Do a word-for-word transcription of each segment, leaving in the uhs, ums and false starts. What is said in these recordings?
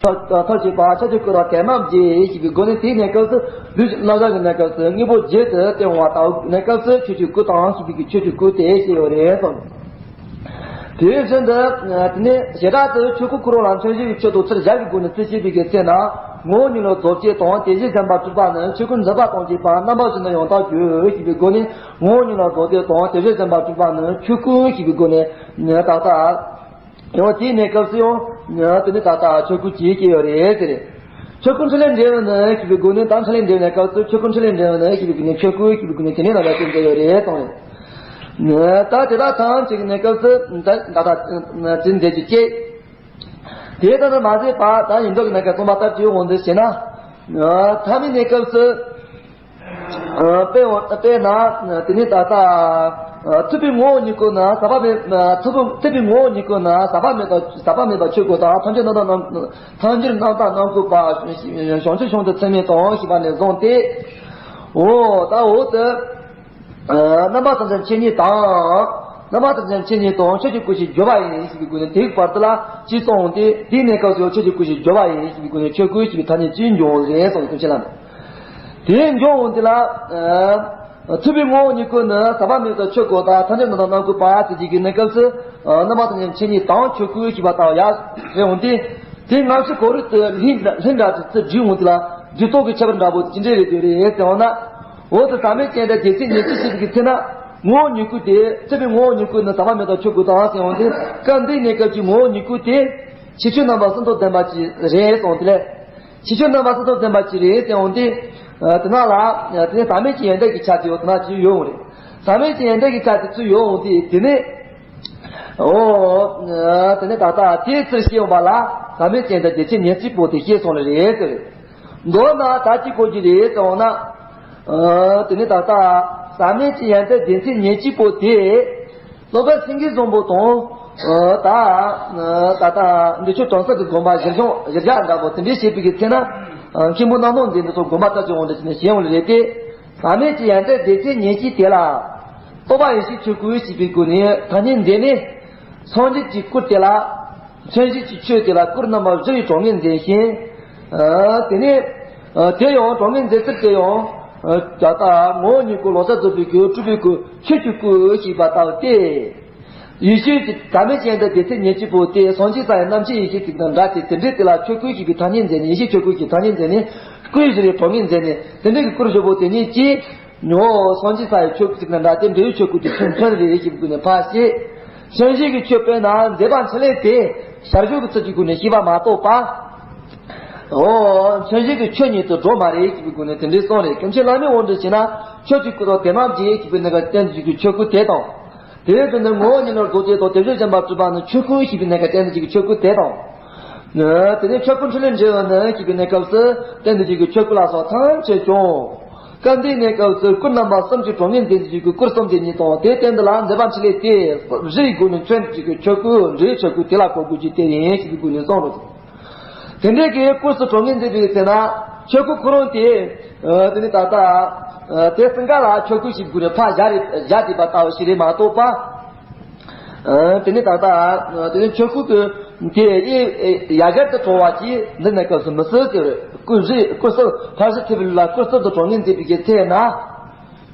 ཐབས་ཐབས་བྱེད་པ་ཆོས་ཀྱི་སྐུ་དང་དེ་རྣམས་ཀྱི་ཞེས་པའི་སྒོ་ནས། དེའི་གནས་སྐབས་སུ་ལུས་ཀྱི་རྣམ་གཞག་གི་གནས་སྐབས་སུ་དངོས་པོ་བརྒྱད་དུ་སྟོན་པ་དང་གནས་སྐབས་སུ་ཆོས་ཀྱི་སྐུ་དང་ཞེས་པའི་ཆོས་ཀྱི་སྐུ་དེ་བཤད་ཡོད་རེད་གསུངས། དེ་བཞིན་དུ་དེ་ནས་བྱེ་བྲག་ཏུ་ཆོས་སྐུ་ཁོ་རང་ལ་མཚན་གཞི་ཡི་ཆོས་དང་ཚུལ་བཞག་གི་སྒོ་ནས་རྩིས་བྱེད་པའི་གི་ཚེ་ན། ངོ་བོ་ཉིད་ལ་རྫོགས་བྱེད་དང་དེ་བཞིན་གཞན་པ་སྤྲུལ་པ་ནི་ཆོས་སྐུ་འཛིན་པ་དང་བཅས་པ་རྣམ་པ་བཞི་ནི་ཡང་དག་རྒྱུ་ཞེས་པའི་སྒོ་ནས། ངོ་བོ་ཉིད་ལ་རྫོགས་བྱེད་དང་དེ་བཞིན་གཞན་པ་སྤྲུལ་པ་ནི་ཆོས་སྐུ་ཞེས་པའི་སྒོ་ནས་ད་ལྟ། ཡང་དེའི་གནས་སྐབས་སུ་ཡང་དེ་ནི་ད་ལྟ་ཆོས་སྐུ་ཅིག་སྐྱེ་ཡོད་རེད་ཟེར། ཆོས་སྐུ་འཕྲིན་ལས་འགྲེལ་བ་ནི་ཞེས་པའི་སྒོ་ནས། ད་འཕྲིན་ལས་འགྲེལ་བའི་གནས་སྐབས་སུ་ཆོས་སྐུ་འཕྲིན་ལས་འགྲེལ་བ་ནི་ཞེས་པའི་སྒོ་ནས་ཆོས་སྐུ་ཞེས་པའི་སྒོ་ནས་དེ་ནས་ལ་ལ་ཅིག་མཛད་ཡོད་རེད་གསུངས་རེད། ད་དེ་དག་ཐམས་ཅད་ཀྱི་གནས་སྐབས་སུ་ད་ད་ལྟ་ཅི་མཛད་ཀྱི་སྐྱེ། དེ་ལྟར་དུ་མ་ཟད་པ་ད་ཡིན་མདོག་གི་གནས་སྐབས་སྟོན་པ་ལྟར་གྱི་འོང་དུ་བྱས་ན། ཐ་མའི་གནས་སྐབས་སུ། དཔེ་འོ་དཔེར་ན་དེ་ནི་ད་ལྟ་ཐུབ་པའི་ངོ་བོ་ཉིད་སྐུ་ནི་ཟག་པ་མེད། ཐུབ་པའི་ཐུབ་པའི་ངོ་བོ་ཉིད་སྐུ་ནི་ཟག་པ་མེད་པ་ཟག་པ་མེད་པ་ཆོས་སྐུ་དང་། ཐམས་ཅད་རྣམ་དག་རྣམ་ཐམས་ཅད་རྣམ་དག་རྣམ་ཀུན་པ། བྱང་ཆུབ་བྱང་དུ་ཚད་མེད་དང་ཞེས་པ་ནས་བཟུང་སྟེ། འོ་ད་འོག་ཏུ་རྣམ་པ་ཐམས་ཅད་མཚན་ཉིད་དང་། རྣམ་པ་ཐམས་ཅད་མཚན་ཉིད་དང་ཆོས་ཀྱི་སྐུ་ཞེས་བརྗོད་པ་ཡིན་ཞེས་པའི་སྒོ་ནས། དེའི་བར་དུ་ལ་ཅི་གསུངས་ཏེ། དེའི་གནས་སྐབས་སུ་ཆོས་ཀྱི་སྐུ་ཞེས་བརྗོད་པ་ཡིན་ཞེས་པའི་སྒོ་ནས་ཆོས་སྐུ་ཞེས་པའི་ཐ་སྙད་ཅི་འབྱུང་རེད་གསུངས་ཀྱི་ཕྱིར་ལ། དེ་འབྱུང་འོང་དེ་ལ། ཐུབ་པའི་ངོ་བོ་ཉིད་སྐུ་ནི་ཟག་པ་མེད་པའི་ཆོས་སྐུ་དང་། ཐམས་ཅད་རྣམ་དག་རྣམ་ཀུན་པ་ཟེར་གྱི་གནས་སྐབས་སུ། རྣམ་པ་ཐམས་ཅད་མཚན་ཉིད་དང་ཆོས་སྐུ་ཞེས་པ་ལྟ་བུ་ཡང་རེད་འོང་སྟེ། དེ་སྔ་ཕྱི་གོ་རིམ་དུ་ལྷན་ལྷན་འདྲ་དུ་ཚུར་བསྒྲིགས་འོང་དེ་ལ་སྒྲིག་སྟོབས་ཀྱི་ཁྱད་པར་འདྲ་པོ་ཅི་འདྲ་རེད་དེ་རེད་ཟེར་འོང་ན། འོག་ཏུ་ཟག་མེད་ཅན་དང་སྡེ་ཚན་ཉེར་གཅིག་ཞེས་པའི་ཚེ་ན། ངོ་བོ་ཉིད་སྐུ་དེ། ཐུབ་པའི་ངོ་བོ་ཉིད་སྐུ་ནི་ཟག་པ་མེད་པའི་ཆོས་སྐུ་དང་ཟེར་འོང་སྟེ། སྐབས་འདིའི་གནས་སྐབས་ཀྱི་ངོ་བོ་ཉིད་སྐུ་དེ། ཕྱི་ཆོས་རྣམ་པ་གསུམ་དང་ལྡན་པ་ཅིག་རེད་གསུངས་དེ་ལས། ཕྱི་ཆོས་རྣམ་པ་གསུམ་དང་ལྡན་པ་ཅིག་རེད་ཟེར་འོང་སྟེ། དེ་ན་ལ་དེ་ནས་ཟག་མེད་ཀྱི་ཡོན་ཏན་གྱི་ཆ་དེ་ཡོད་དེ་ན་ཅིག་ཡོད་འོང་རེད། ཟག་མེད་ཀྱི་ཡོན་ཏན་གྱི་ཆ་དེ་ཚུར་ཡོད་འོང་སྟེ་དེ་ནས། འོ། དེ་ནས་ད་ལྟ་དེའི་ཚུལ་ཤེས་འོང་བ་ལ་ཟག་མེད་ཅན་དང་སྡེ་ཚན་ཉེར་གཅིག་པོ་དེ་ཤེས་སོང་ལེ་རེད་ཟེར། མདོར་ན་ད་ཅི་གོ་རྒྱུ་རེད་ཟེར་འོང་ན། དེ་ནས་ད་ལྟ་ཟག་མེད་ཀྱི་ཡོན་ཏན་སྡེ་ཚན་ཉེར་གཅིག་པོ་དེ། སློབ་དཔོན་སེང་གེ་བཟང་པོ་དང་། ད་ད་ལྟ་འབྲི་ཆུ་གྲོང་གསེབ་ཀྱི་དགོན་པ་གཞིར་བཟུང་གཞིར་རྒྱ་འདྲ་པོ་དེ་འདྲའི་བྱེད་པའི་གི་ཚེ་ན། མཁན་པོ་རྣམ་སྣང་མཛད་འདི་ཚོ་དགོན་པ་ལྟ་ཅི་འོང་འདྲ་བྱས་ནས་ཤེས་འོང་ལེ་རེད་དེ། ཟག་མེད་ཀྱི་ཡོན་ཏན་སྡེ་ཚན་ཉེར་གཅིག་དེ་ལ། རྟོག་པ་ཡེ་ཤེས་ཆོས་སྐུ་ཞེས་པའི་སྒོ་ནས་ཐ་སྙད་མཛད་ནས། སངས་རྒྱས་ཀྱི་སྐུ་དེ་ལ། མཚན་གཞི་གྱི་ཆོས་དེ་ལ་སྐུར་རྣམ་པ་བཞི་ཡི་གྲངས་ངེས་མཛད་ཞིང་། དེ་ནས། དེ་ཡང་གྲངས་ངེས་མཛད་ཚུལ་དེ་ཡང་། ད་ལྟ་ངོ་བོ་ཉིད་སྐུ་ལོག་ལྟ་རྫོགས་པའི་སྐུ་སྤྲུལ་པའི་སྐུ་ཆོས་ཀྱི་སྐུ་ཞེས་པ་ལྟ་བུ་སྟེ། ཡེ་ཤེས་ཀྱི་ཟག་མེད་ཅན་དང་སྡེ་ཚན་ཉེར་གཅིག་པོ་སྟེ། སངས་རྒྱས་ས་ཡི་རྣམ་མཁྱེན་ཡེ་ཤེས་ཚིག་དང་འདྲ་སྟེ། དེ་འདྲའི་དེ་ལ་ཆོས་སྐུ་ཞེས་པའི་ཐ་སྙད་མཛད་ནས། ཡེ་ཤེས་ཆོས་སྐུ་ཞེས་ཐ་སྙད་མཛད་ནས། སྐུའི་གཞི་ལས་གྲངས་ངེས་མཛད་ནས། དེ་འདྲའི་གི་སྐུར་བཞག་པོ་དེ་ཉིད་ཀྱིས། ཉོ། སངས་རྒྱས་ས་ཡི་ཆོས་སྐུ་ཚིག་དང་འདྲ་སྟེ། འབྲས་བུའི་ཆོས་སྐུ་དེ་མཚོན་མཚོན་རེ་རེ་ཞིག་སྒོ་ནས་ཕར་བཤད། མཚན་གཞི་གི་ཆོས་དཔེར་ན་མཛད་པ་འཕྲིན་ལས་དེ་ཞར་བྱུང་གི་ཚུལ་གྱི་སྒོ་ནས་བཤད་པ་མ་གཏོགས་པ། འོ། མཚན་གཞི་གི་ཆོས་ཉིད་དུ་འགྲོ་མ་རེད་ཞེས་པའི་སྒོ་ནས་དེ་འདྲའི་གསུངས་རེད། སྐྱེ་མཆེད་བླ་མེད་དབང་དུ་བྱས་ན་ཆོས་ཀྱི་སྐུ་དང་དེ་རྣམས་ཀྱི་ཞེས་པའི་གནས་སྐབས་བསྟན་འཛིན་གྱི་ཆོས་སྐུ་དེ་དང་། དེའི་དོན་ནི་ངོ་བོ་ཉིད་ལ་རྫོགས་བྱེད་དང་དེ་བཞིན་གཞན་པ་སྤྲུལ་པ་ནི་ཆོས་སྐུ་ཞེས་པའི་གནས་སྐབས་བསྟན་འཛིན་གྱི་ཆོས་སྐུ་དེ་དང་། དེ་ནས་ཆོས་སྐུ་འཕྲིན་ལས་འགྲེལ་བ་ནི་ཞེས་པའི་གནས་སྐབས་སུ་བསྟན་འཛིན་གྱི་ཆོས་སྐུ་ལ་སོགས་ཐམས་ཅད་ཀྱང་། སྐབས་འདིའི་གནས་སྐབས་སུ་སྐུར་རྣམ་པ་གསུམ་གྱི་གྲངས་ངེས་མཛད་འཛིན་གྱི་སྐུ་སྐུར་གསུམ་དེ་ཉིད་དང་། དེའི་སྟེང་དུ་ལ་མཛད་པ་འཕྲིན་ལས་དེ་བཞི་ཡི་སྒོ་ནས་མཚོན་འཛིན་གྱི་ཆོས་སྐུ་འབྲས་ཆོས་སྐུ་དེ་ལ་གོ་དགོས་ཀྱི་དེ་ཡིན་ཞེས་པའི་སྒོ་ནས་གསུངས་རོ། དེ་འདྲའི་གི་སྐུ་གསུམ་གྲངས་ངེས་མཛད་པའི་ཚེ་ན་ཆོས་སྐུ་ཁོ་རང་དེ། དེ་ནི་ད་ལྟ། དེ་སྲིད་འགའ་ལ་ཆོས་སྐུ་ཞིག་དགོས་ནས་ཕར་བཞག་རེ་བཞག་བསྡད་པ་ལྟ་བུ་ཞིག་རེད་མ་གཏོགས་པ། དེ་ནི་ད་ལྟ། དེ་ནི་ཆོས་སྐུ་དེ་དེ་ཡ་གར་དུ་གྲོལ་བ་ཅིག་འདི་ནས་སྐབས་སུ་མི་སྲིད་ཟེར་བས། སྐུ་བཞི་སྐུ་གསུམ་ཕར་ཕྱིན་ཐེབས་ལ་སྐུ་གསུམ་དུ་གྲངས་ངེས་མཛད་པའི་གི་ཚེ་ན།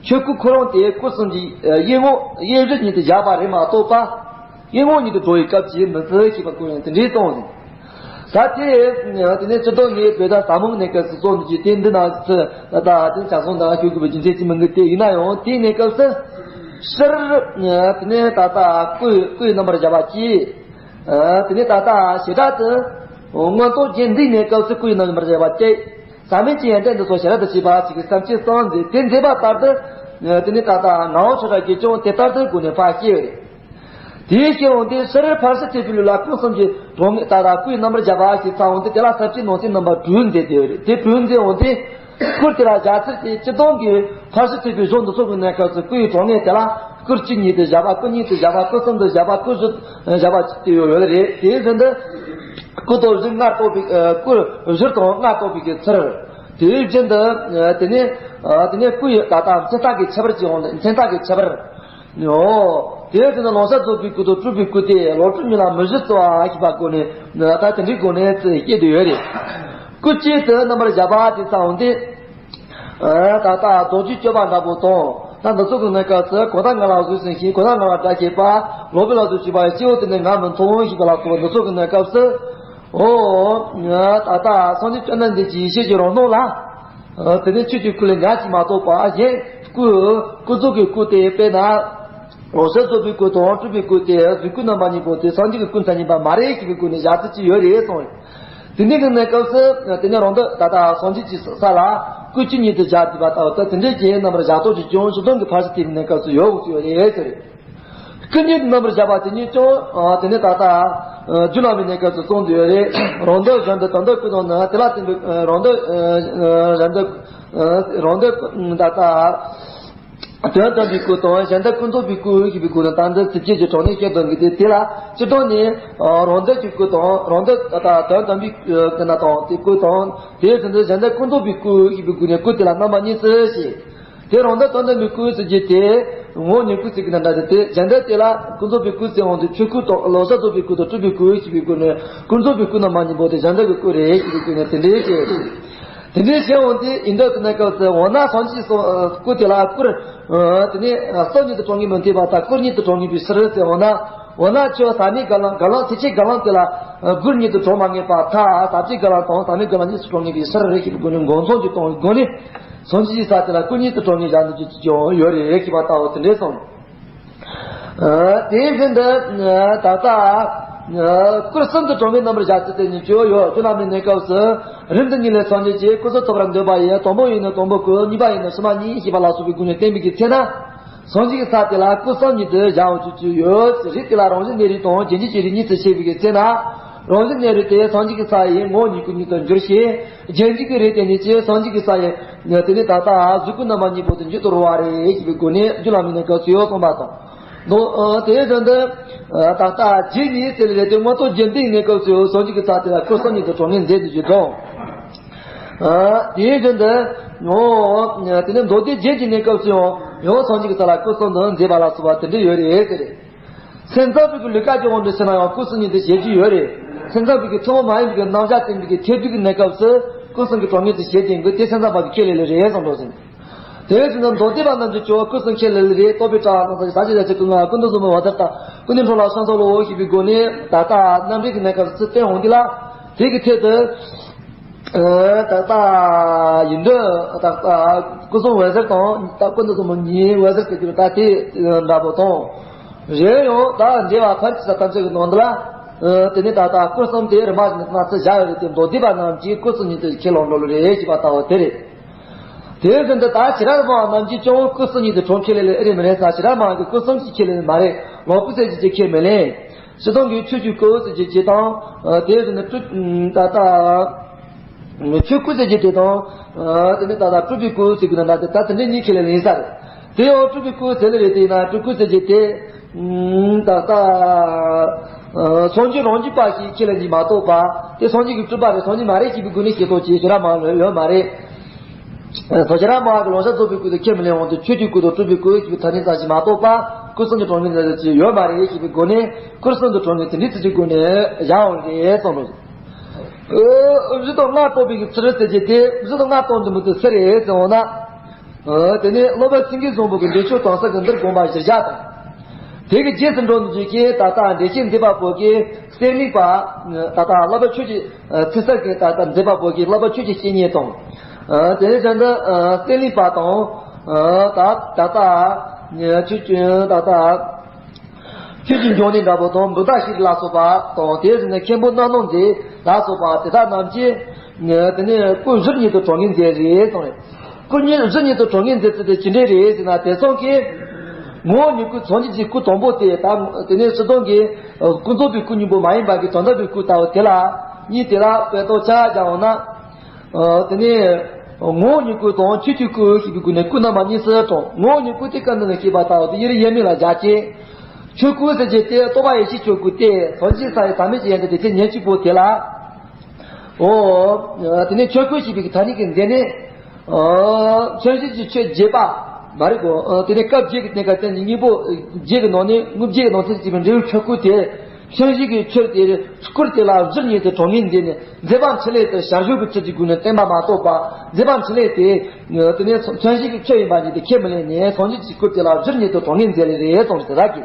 ཆོས་སྐུ་ཁོ་རང་དེ་སྐུ་གསུམ་གྱི་དབྱེ་ངོ་དབྱེ་བཞི་ཉིད་དུ་བཞག་པ་རེད་མ་གཏོགས་པ། དབྱེ་ངོ་ཉིད་དུ་འགྲོ་བའི་སྐབས་ཀྱི་མི་ཚུལ་ཞེས་པ་ཁོ་ཡང་དེ་འདྲའི་གསུངས་ཟིན། ད་དེ། དེ་ནས་སྤྱི་ལྡོག་ངས་བོད་ཟླ་ཟླ་མོ་གནས་སྐབས་སུ་གསུངས་ཀྱི་དེ་འདི་ན་ཚུལ་ད་ལྟ་དེ་ཆ་ཚང་དང་ཞུ་དགོས་པའི་རྒྱུ་མཚན་ཅི་མི་འདུག་དེ་ཡིན་ན་ཡང་དེའི་གནས་སྐབས་སུ། སྤྱིར། དེ་ནས་ད་ལྟ་སྐུ་སྐུའི་རྣམ་པར་བཞག་པ་གཅིག་དེ་ནས་ད་ལྟ་བྱེ་བྲག་ཏུ། མངོན་རྟོགས་རྒྱན་འདིའི་གནས་སྐབས་སུ་སྐུའི་རྣམ་པར་བཞག་པ་གཅིག་ཟག་མེད་ཀྱི་ཡོན་ཏན་འདི་ཚོ་ཞེ་དྲག་ཏུ་ཤེས་པ་ཞིག་གི་བསམ་སྤྱོད་གསུམ་མཛད་དེ་མཛད་པ་ལྟར་དུ། དེ་ནས་ད་ལྟ་ངག་དབང་ཆོས་གྲགས་ཀྱིས་ཀྱང་དེ་ལྟར་དུ་སྒོ་ནས་ཕར་བཤད་པ་རེད། དེའི་ཕྱིར་འོང་དེ་ཕྱིར་ཕར་ཕྱིན་ཐེབས་པའི་ལུགས་ལ་སྐུ་གསུམ་གྱི་གྲངས་ངེས་ད་ལྟ་སྐུའི་རྣམ་པར་བཞག་པ་ཞེས་ཚང་འོང་དེ་དེ་ལ་ས་བཅད་ནང་གསེས་རྣམ་པ་དྲུག་མཛད་དེ་ཡོད་རེད། དེ་དྲུག་མཛད་འོང་དེ། སྐུ་དེ་ལ་བཞག་ཚུལ་དེ་སྤྱི་བཏང་གི་ཕར་ཕྱིན་ཐེབས་པའི་གཞུང་འདི་ཚོ་གི་གནས་སྐབས་སུ་སྐུའི་གྲངས་ངེས་དེ་ལ་སྐུ་གཅིག་ཉིད་དུ་བཞག་པ། སྐུ་གཉིས་དུ་བཞག་པ། སྐུ་གསུམ་དུ་བཞག་པ། སྐུ་བཞི་བཞག་པ་དེ་ཡོད་ཡོད་རེད། དེའི་ཚུལ་དུ་སྐུ་དང་བཞི་ལྔ་རྟོགས་པའི་སྐུ་བཞི་དང་ལྔ་རྟོགས་པའི་གི་ཚུལ། དེའི་རྒྱུན་དུ་དེ་ནས་དེ་ནས་སྐུ་ཡི་ད་ལྟ་མཚན་རྟགས་ཀྱི་ཁྱད་པར་གྱི་འོང་མཚན་རྟགས་ཀྱི་ཁྱད་པར། ཨོ། དེའི་ཚེ་ན་ལོང་བྱ་རྫོགས་པའི་སྐུ་དང་སྤྲུལ་པའི་སྐུ་སྟེ་ལོངས་སྤྲུལ་གཉིས་ལ་མུ་བཞི་བརྩི་བ་ཞེས་པ་སྒོ་ནས་ད་དེ་འདྲའི་སྒོ་ནས་བསྐྱེད་དུ་ཡོད་རེད། སྐུ་གཅིག་ཏུ་རྣམ་པར་བཞག་པ་དེ་ཚང་འོང་སྟེ། ད་ལྟ་རྡོ་རྗེ་སྤྱོད་པ་འདྲ་པོ་དང་ད་འདི་ཚོ་གི་གནས་སྐབས་སུ་གང་ལྟར་ང་ལ་གཟུགས་ཟིན་ཞིང་གང་ལྟར་ང་ལ་སྒྲ་བྱེད་པ་ལོག་པའི་ལ་སོགས་བྱེད་པ་ཡི་སྐྱེ་བོ་དེ་ནི་ང་མི་མཐོང་ཞེས་པ་ལ་སོགས་པ་འདི་ཚོ་གི་གནས་སྐབས་སུ། ཨོ། ད་ལྟ་སངས་རྒྱས་བཅོམ་ལྡན་འདས་ཀྱི་ཡེ་ཤེས་ཀྱི་རང་སྣང་ལ། དེ་ནས་ཆོས་ཀྱི་སྐུ་ལས་ཉག་གཅིག་མ་གཏོགས་པ་གཞན་སྐུ་ཀུན་རྫོབ་ཀྱི་སྐུ་དེ་དཔེར་ན། ལོངས་སྤྱོད་རྫོགས་པའི་སྐུ་དང་སྤྲུལ་པའི་སྐུ་སྟེ་གཟུགས་སྐུ་རྣམ་པ་གཉིས་པོ་དེ་སངས་རྒྱས་ཀྱི་སྐུ་མཚན་ཉིད་པ་མ་རེད་ཞེས་པའི་སྒོ་ནས་བཞག་ཚུལ་ཅིག་ཡོད་རེད་གསུངས་རེད། དེ་འདྲའི་གི་གནས་སྐབས་སུ་དེ་ནས་རང་འདོད་ད་ལྟ་སངས་རྒྱས་ཀྱི་ས་ལ་སྐུ་ཅི་ཉིད་དུ་བཞག་དགོས་པ་ལྟ་བུ་ད་དེ་འདྲའི་གི་རྣམ་པར་བཞག་སྟངས་ཀྱི་ཅུང་ཞིག་དོན་གྱི་ཕར་ཕྱིན་དེའི་གནས་སྐབས་སུ་ཡོད་དགོས་ཀྱི་ཡོད་རེད་ཟེར། སྐུ་ཉིད་རྣམ་པར་བཞག་པ་དེ་ཉིད་ཀྱང་དེ་ནས་ད་ལྟ་རྒྱུད་བླ་མའི་གནས་སྐབས་སུ་གསུངས་ཡོད་རེད། རང་འདོད་གཞན་འདོད་དོན་དམ་སྐུ་དང་ནི་དེ་ལ་བརྟེན་པའི་རང་འདོད་གཞན་འདོད་རང་འདོད་ད་ལྟ། དོན་དམ་པའི་སྐུ་དང་གཞན་དོན་ཀུན་རྫོབ་པའི་སྐུ་ཞེས་པའི་སྒོ་ནས་ད་འདི་ཚིགས་བཅད་ཀྱི་དྲང་གནས་བཤད་དོན་གྱི་དེ་དེ་ལ་སྤྱིར་བཏང་ནས་རང་འདོད་ཀྱི་སྐུ་དང་རང་འདོད་ད་ལྟ་དོན་དམ་པའི་སྐུ་ན་དང་དེ་སྐུ་དང་དེའི་ཚེ་འདི་གཞན་དོན་ཀུན་རྫོབ་པའི་སྐུ་ཞེས་པའི་སྒོ་ནས་སྐུ་དེ་ལ་རྣམ་པ་གཉིས་སུ་ཕྱེ། དེ་རང་འདོད་དོན་དམ་པའི་སྐུ་ཟེར་རྒྱུ་དེ་ངོ་བོ་ཉིད་སྐུ་ཟེར་གྱི་ན་འདྲ་དེ་དེ་གཞན་དོན་དེ་ལ་ཀུན་རྫོབ་པའི་སྐུ་ཟེར་འོང་དུས་ཆོས་སྐུ་དང་ལོངས་སྤྱོད་རྫོགས་པའི་སྐུ་དང་སྤྲུལ་པའི་སྐུ་ཞེས་པའི་སྒོ་ནས་ཀུན་རྫོབ་པའི་སྐུ་རྣམ་པ་གཉིས་པོ་དེ་གཞན་དོན་གྱི་སྐུ་རེད་ཞེས་པའི་སྒོ་ནས་དེ་འདྲའི་ཕྱེ། དེ་འདྲའི་ཕྱེ་འོང་དུས་ཡིན་འདོད་ཀྱི་གནས་སྐབས་སུ་འོ་ན་སངས་རྒྱས་སོ་སྐུ་དེ་ལ་སྐུར་དེ་ནས་སྟོབས་ཉིད་དུ་གྲངས་ངེས་མི་འཐད་པ་དང་སྐུར་ཉིད་དུ་གྲངས་ངེས་པའི་ཕྱིར་ཟེར་འོ་ན། འོ་ན་ཁྱོད་ཟབ་མོའི་དགེ་ལམ་དགེ་ལམ་ཐེག་ཆེན་དགེ་ལམ་དེ་ལ་སྐུར་ཉིད་དུ་གྲངས་མ་ངེས་པར་ཐལ། ཟབ་ཆོས་དགེ་ལམ་དང་ཟབ་མོའི་དགེ་ལམ་གཉིས་སུ་གྲངས་ངེས་པའི་ཕྱིར་རེད་ཞེས་པའི་སྒོ་ནས་མགོ་མཚམས་ཀྱི་སྟོང་བའི་སྒོ་ནས་སངས་རྒྱས་ཀྱི་ས་དེ་ལ་སྐུར་ཉིད་དུ་གྲངས་ངེས་བཞག་འདུག་ཅིག་ཀྱང་ཡོད་རེད་ཞེས་པ་ལྟ་བུ་དེ་འདྲས་སོང་། དེའི་ཕྱིར་འདི་ད་ལྟ་སྐུར་གསུམ་དུ་གྲངས་པའི་རྣམ་པར་བཞག་ཚུལ་དེ་ཉིད་ཀྱང་ཡོད། རྒྱུད་བླ་མའི་གནས་སྐབས་སུ་རིམ་དུ་གཉིས་ལས་སངས་རྒྱས་ཀྱིས་སྐུ་གསུམ་ཐོབ་པར་འདོད་པ་ཡིས་དང་པོ་ཡིན་ན་དང་པོ་སྐུ། གཉིས་པ་ཡིན་ན་ཕྱི་མ་གཉིས་ཞེས་པ་ལ་སོགས་པའི་སྒོ་ནས་བསྟན་པའི་གི་ཚེ་ན། སངས་རྒྱས་ཀྱི་ས་དེ་ལ་སྐུ་གསུམ་ཉིད་དུ་བཞག་འོང་ཚུལ་ཅིག་ཡོད། རིགས་དེ་ལ་རང་བཞིན་གནས་རིགས་དང་རྒྱུད་འབྱེད་ཀྱི་རིགས་གཉིས་སུ་ཕྱེ་བའི་གི་ཚེ་ན། རང་བཞིན་གནས་རིགས་དེ་སངས་རྒྱས་ཀྱི་ས་ཡི་ངོ་བོ་ཉིད་སྐུ་ཉིད་དུ་འགྱུར་ཞིང་། རྒྱུད་འབྱེད་ཀྱི་རིགས་དེ་ཉིད་ཀྱིས་སངས་རྒྱས་ཀྱི་ས་ཡི་དེ་ནི་ད་ལྟ་གཟུགས་སྐུ་རྣམ་པ་གཉིས་པོ་དེ་འགྱུར་དུ་རུང་བ་རེད་ཞེས་པའི་སྒོ་ནས་རྒྱུད་བླ་མའི་གནས་སྐབས་སུ་ཡོད་གསུངས་པ་དང་། དེ་བཞིན་དུ་ད་ལྟ་རྒྱུད་གཉིས་ཟེར་ལས་དེ་མངོན་རྟོགས་རྒྱུད་འབྱེད་གནས་སྐབས་སུ་སངས་རྒྱས་ཀྱི་ས་དེ་ལ་སྐུ་གསུམ་ཉིད་དུ་གྲངས་ངེས་མཛད་དུ་ཞུས་དང་། དེའི་རྒྱུན་དུ། དེ་ནས་མདོ་སྡེ་རྒྱན་གྱི་གནས་སྐབས་སུ་ཡང་ཡང་སངས་རྒྱས་ཀྱི་ས་ལ་སྐུ་གསུམ་དུ་མཛད་པ་ལ་སོགས་པ་དེ་འདྲ་ཡོད་རེད་ཟེར། སེམས་ཙམ་པའི་ལུས་ཀ་གི་དབང་དུ་བྱས་ན་ཡང་སྐུ་གསུམ་ཉིད་དུ་བཞེད་རྒྱུ་ཡོད་རེད། སེམས་ཙམ་པའི་ཐུན་མོང་མ་ཡིན་པའི་རྣམ་གཞག་བསྟན་པའི་ཐེག་བསྡུས་ཀྱི་གནས་སྐབས་སུ་སྐུ་གསུམ་གྱི་གྲངས་ངེས་སུ་བཞེད་ཅིང་དེ་སེམས་ཙམ་པ་གི་ཁས་ལེན་ལས་རེད་གསུངས་འདུག་ཟེར། དེ་བས་ན་མདོ་སྡེ་པ་རྣམས་ཀྱིས་ཀྱང་སྐུ་གསུམ་ཁས་ལེན་ལས་རེད། རྟོགས་པའི་གྲྭ་བ་རྣམས་ཀྱིས་ཟབ་ཆོས་རྒྱ་ཆེར་བསྐུལ་ན་ཀུན་ཏུ་བཟང་པོའི་འོད་ཟེར་དང་ཀུན་ནས་འཕྲོ་ལ་ཤིང་ཚོགས་ལོ་ཞེས་པའི་སྒོ་ནས་ད་ལྟ་རྣམ་འགྲེལ་གྱི་གནས་སྐབས་སུ་བསྟན་འོང་དུས་ལ། དེ་གི་ཐད་དུ། ད་ལྟ་ཡིན་འདོད་ད་ལྟ་སྐུ་གསུམ་འོད་ཟེར་དང་ད་ཀུན་ཏུ་བཟང་པོ་ཉིད་འོད་ཟེར་ཟེར་རྒྱུ་ད་དེ་འདྲ་པོ་དང་། གཞན་ཡང་ད་འགྲེལ་པ་ཕལ་ཆེ་ས་ཐམས་ཅད་ཀྱི་ནང་དུ་ལ། དེ་ནས་ད་ལྟ་སྐུ་གསུམ་དེ་རིམ་པ་བཞིན་དུ་གནས་ཚུལ་བཞག་ཡོད་རེད་དེ་མདོ་སྡེ་པ་རྣམས་ཀྱིས་སྐུ་གསུམ་ཉིད་དུ་ཁས་ལེན་འགྲོ་ལོ་རེད་ཞེས་པ་ལྟ་བུ་དེ་རེད། དེ་བཞིན་དུ་ད་ཕྱི་རབས་མང་རྣམས་ཀྱིས་ཀྱང་སྐུ་གསུམ་ཉིད་དུ་གྲངས་ཁས་ལེན་ལེ་ཨེ་རེད་མི་རེད་ས། ཕྱི་རབས་མང་གིས་སྐུ་གསུམ་གྱིས་ཁས་ལེན་མ་རེད། ལོངས་སྐུ་ཟེར་གྱི་ཅིག་ཁས་མི་ལེན། སྤྱིར་བཏང་གི་ཆོས་ཀྱི་སྐུ་ཟེར་གྱི་ཅིག་དང་། དེ་བཞིན་དུ་སྤྲུལ་ད་ལྟ་ཆོས་སྐུ་ཟེར་གྱི་དེ་དང་། དེ་ནས་ད་ལྟ་སྤྲུལ་པའི་སྐུ་ཟེར་གྱི་ན་འདྲ་དེ་ད་དེ་འདྲའི་གཉིས་ཁས་ལེན་ཡིན་ས་རེད། དེ་ཡང་སྤྲུལ་པའི་སྐུ་ཟེར་ལེ་རེད་དེ་ཡིན་ན་སྤྲུལ་སྐུ་ཟེར་གྱི་དེ། ད་ལྟ། སངས་རྒྱས་རང་རྒྱུད་པ་ཞིག་ཁས་ལེན་གྱི་མ་གཏོགས་པ། དེ་སངས་རྒྱས་ཀྱི་སྤྲུལ་པ་རེད་སངས་རྒྱས་མ་རེད་ཞེས་པའི་སྒོ་ནས་ཤེས་རྟོགས་ཀྱི་ཕྱི་རབས་མང་ཡོད་མ་རེད། སོ་སོ་རང་མ་གི་ལོངས་སྤྱོད་རྫོགས་པའི་སྐུ་དེ་ཁས་མི་ལེན་འོང་དུས་ཆོས་ཀྱི་སྐུ་དང་སྤྲུལ་པའི་སྐུ་ཞེས་པའི་ཐ་སྙད་ཙམ་ཞིག་མ་གཏོགས་པ་སྐུ་གསུམ་གྱི་གྲངས་ངེས་ཟེར་ཅིག་ཡོད་མ་རེད་ཞེས་པའི་སྒོ་ནས་སྐུ་གསུམ་དུ་གྲངས་ངེས་དེ་འདྲའི་ཚུལ་གྱི་སྒོ་ནས་བཞག་འོང་རེད་གསུངས་འདུག་ཨོ། བཞི་དང་ལྔ་བསྟོད་པའི་ཚུལ་ཟེར་གྱི་དེ་བཞི་དང་ལྔ་བསྟོད་འདི་མོ་དེ་སུ་རེད་ཟེར་འོང་ན། དེ་ནས་སློབ་དཔོན་སེང་གེ་བཟང་པོ་གི་འདས་མཆོད་དང་ས་གི་འདིར་དགོངས་པ་གཞིར་བཞག་དང་། དེ་གི་རྗེས་སུ་འགྲོ་འདུག་གི་ད་ལྟ་འགྲེལ་བཤད་མཛད་པ་པོ་གི་གསེར་གླིང་པ། ད་ལྟ་བསླབ་པ་ཆོས་ཀྱི་ཚིག་གསར་གྱི་ད་ལྟ་མཛད་པ་པོ་གི་བསླབ་པ་ཆོས་ཀྱི་བཤེས་གཉེན་དང་། དེ་ནས་བྱས་འདི་གསེར་གླིང་པ་དང་། ད་ད་ལྟ་ཆོས་ཀྱི་ད་ལྟ་ཆོས་ཀྱི་འབྱུང་གནས་འདྲ་པོ་དང་བུདྡྷ་ཤྲཱི་ལ་སོགས་པ་དང་དེ་བཞིན་མཁན་པོ་རྣམ་སྣང་མཛད་ལ་སོགས་པ་དེ་དག་རྣམས་ཀྱིས་དེ་ནས་སྐུ་བཞིར་ཉིད་དུ་གྲངས་ངེས་མཛད་རེད་གསུངས་རེད། སྐུ་ཉིད་བཞི་ཉིད་དུ་གྲངས་ངེས་མཛད་ཚུལ་དེ་ཇི་འདྲ་རེད་ཟེར་ན་དེང་སང་གི་ངོ་བོ་ཉིད་སྐུ་སངས་རྒྱས་ཀྱི་སྐུ་དང་པོ་དེ་དང་དེ་ནས་སྤྱིར་བཏང་གི་ཀུན་རྫོབ་པའི་སྐུ་གཉིས་པོ་མ་ཡིན་པ་གི་དོན་དམ་པའི་སྐུ་ལྟ་བུ་དེ་ལ་གཉིས་དེ་ལ་དཔེ་ཏོག་ཆ་བཞག་འོང་ན། དེ་ནས་ངོ་བོ་ཉིད་སྐུ་དང་ཆོས་ཀྱི་སྐུ་ཞེས་པའི་སྒོ་ནས་སྐུ་རྣམ་པ་གཉིས་སུ་གྲངས། ངོ་བོ་ཉིད་སྐུ་དེ་སྐབས་འདི་ན་བཤད་པ་ལྟ་བུ་དེ་ཡུལ་ཡུལ་མིན་ལ་བཞག་ཅིང་། ཆོས་སྐུ་ཟེར་གྱི་དེ་རྟོགས་པ་ཡེ་ཤེས་ཆོས་སྐུ་སྟེ་སངས་རྒྱས་ས་ཡི་ཟབ་མོའི་ཡོན་ཏན་དེ་ཚེ་ཉེར་གཅིག་པོ་དེ་ལ། ཨོ། དེ་ནས་ཆོས་སྐུ་ཞེས་པའི་ཐ་སྙད་ཀྱི་མཛད་ནས། ཨོ། ཆོས་བཞིན་གྱི་ཆོས་རྒྱས་པ། མ་རེད་གོ། ཨ། དེ་ནས་སྐབས་བརྒྱད་ཀྱི་གནས་སྐབས་དེ་ནི་སྙིང་པོ་བརྒྱད་ཀྱི་ནང་ནས་དངོས་བརྒྱད་ཀྱི་ནང་ཚན་ཞིག་པའི་འབྲས་བུའི་ཆོས་སྐུ་དེ། ཕྱིན་ཅི་ལོག་གི་ཆོས་དེ་སྐུར་དེ་ལ་གཞིར་བསྙེན་ཏེ་གྲོང་ངེས་མཛད་ནས་མཛད་པ་འཕྲིན་ལས་དེ་བྱ་སྤྱོད་ཀྱི་ཚུལ་གྱི་སྒོ་ནས་བསྟན་པ་མ་གཏོགས་པ། མཛད་པ་འཕྲིན་ལས་དེ། དེ་ནས་ཕྱིན་ཅི་ལོག་གི་ཆོས་ཡིན་པ་ཉིད་དེ་ཁས་མི་ལེན་ནས་སངས་རྒྱས་ཀྱི་སྐུར་དེ་ལ་གཞིར་བསྙེན་ཏེ་གྲོང་ངེས་མཛད་ལེ་རེད་གསུངས་ཏེ་ར་གི།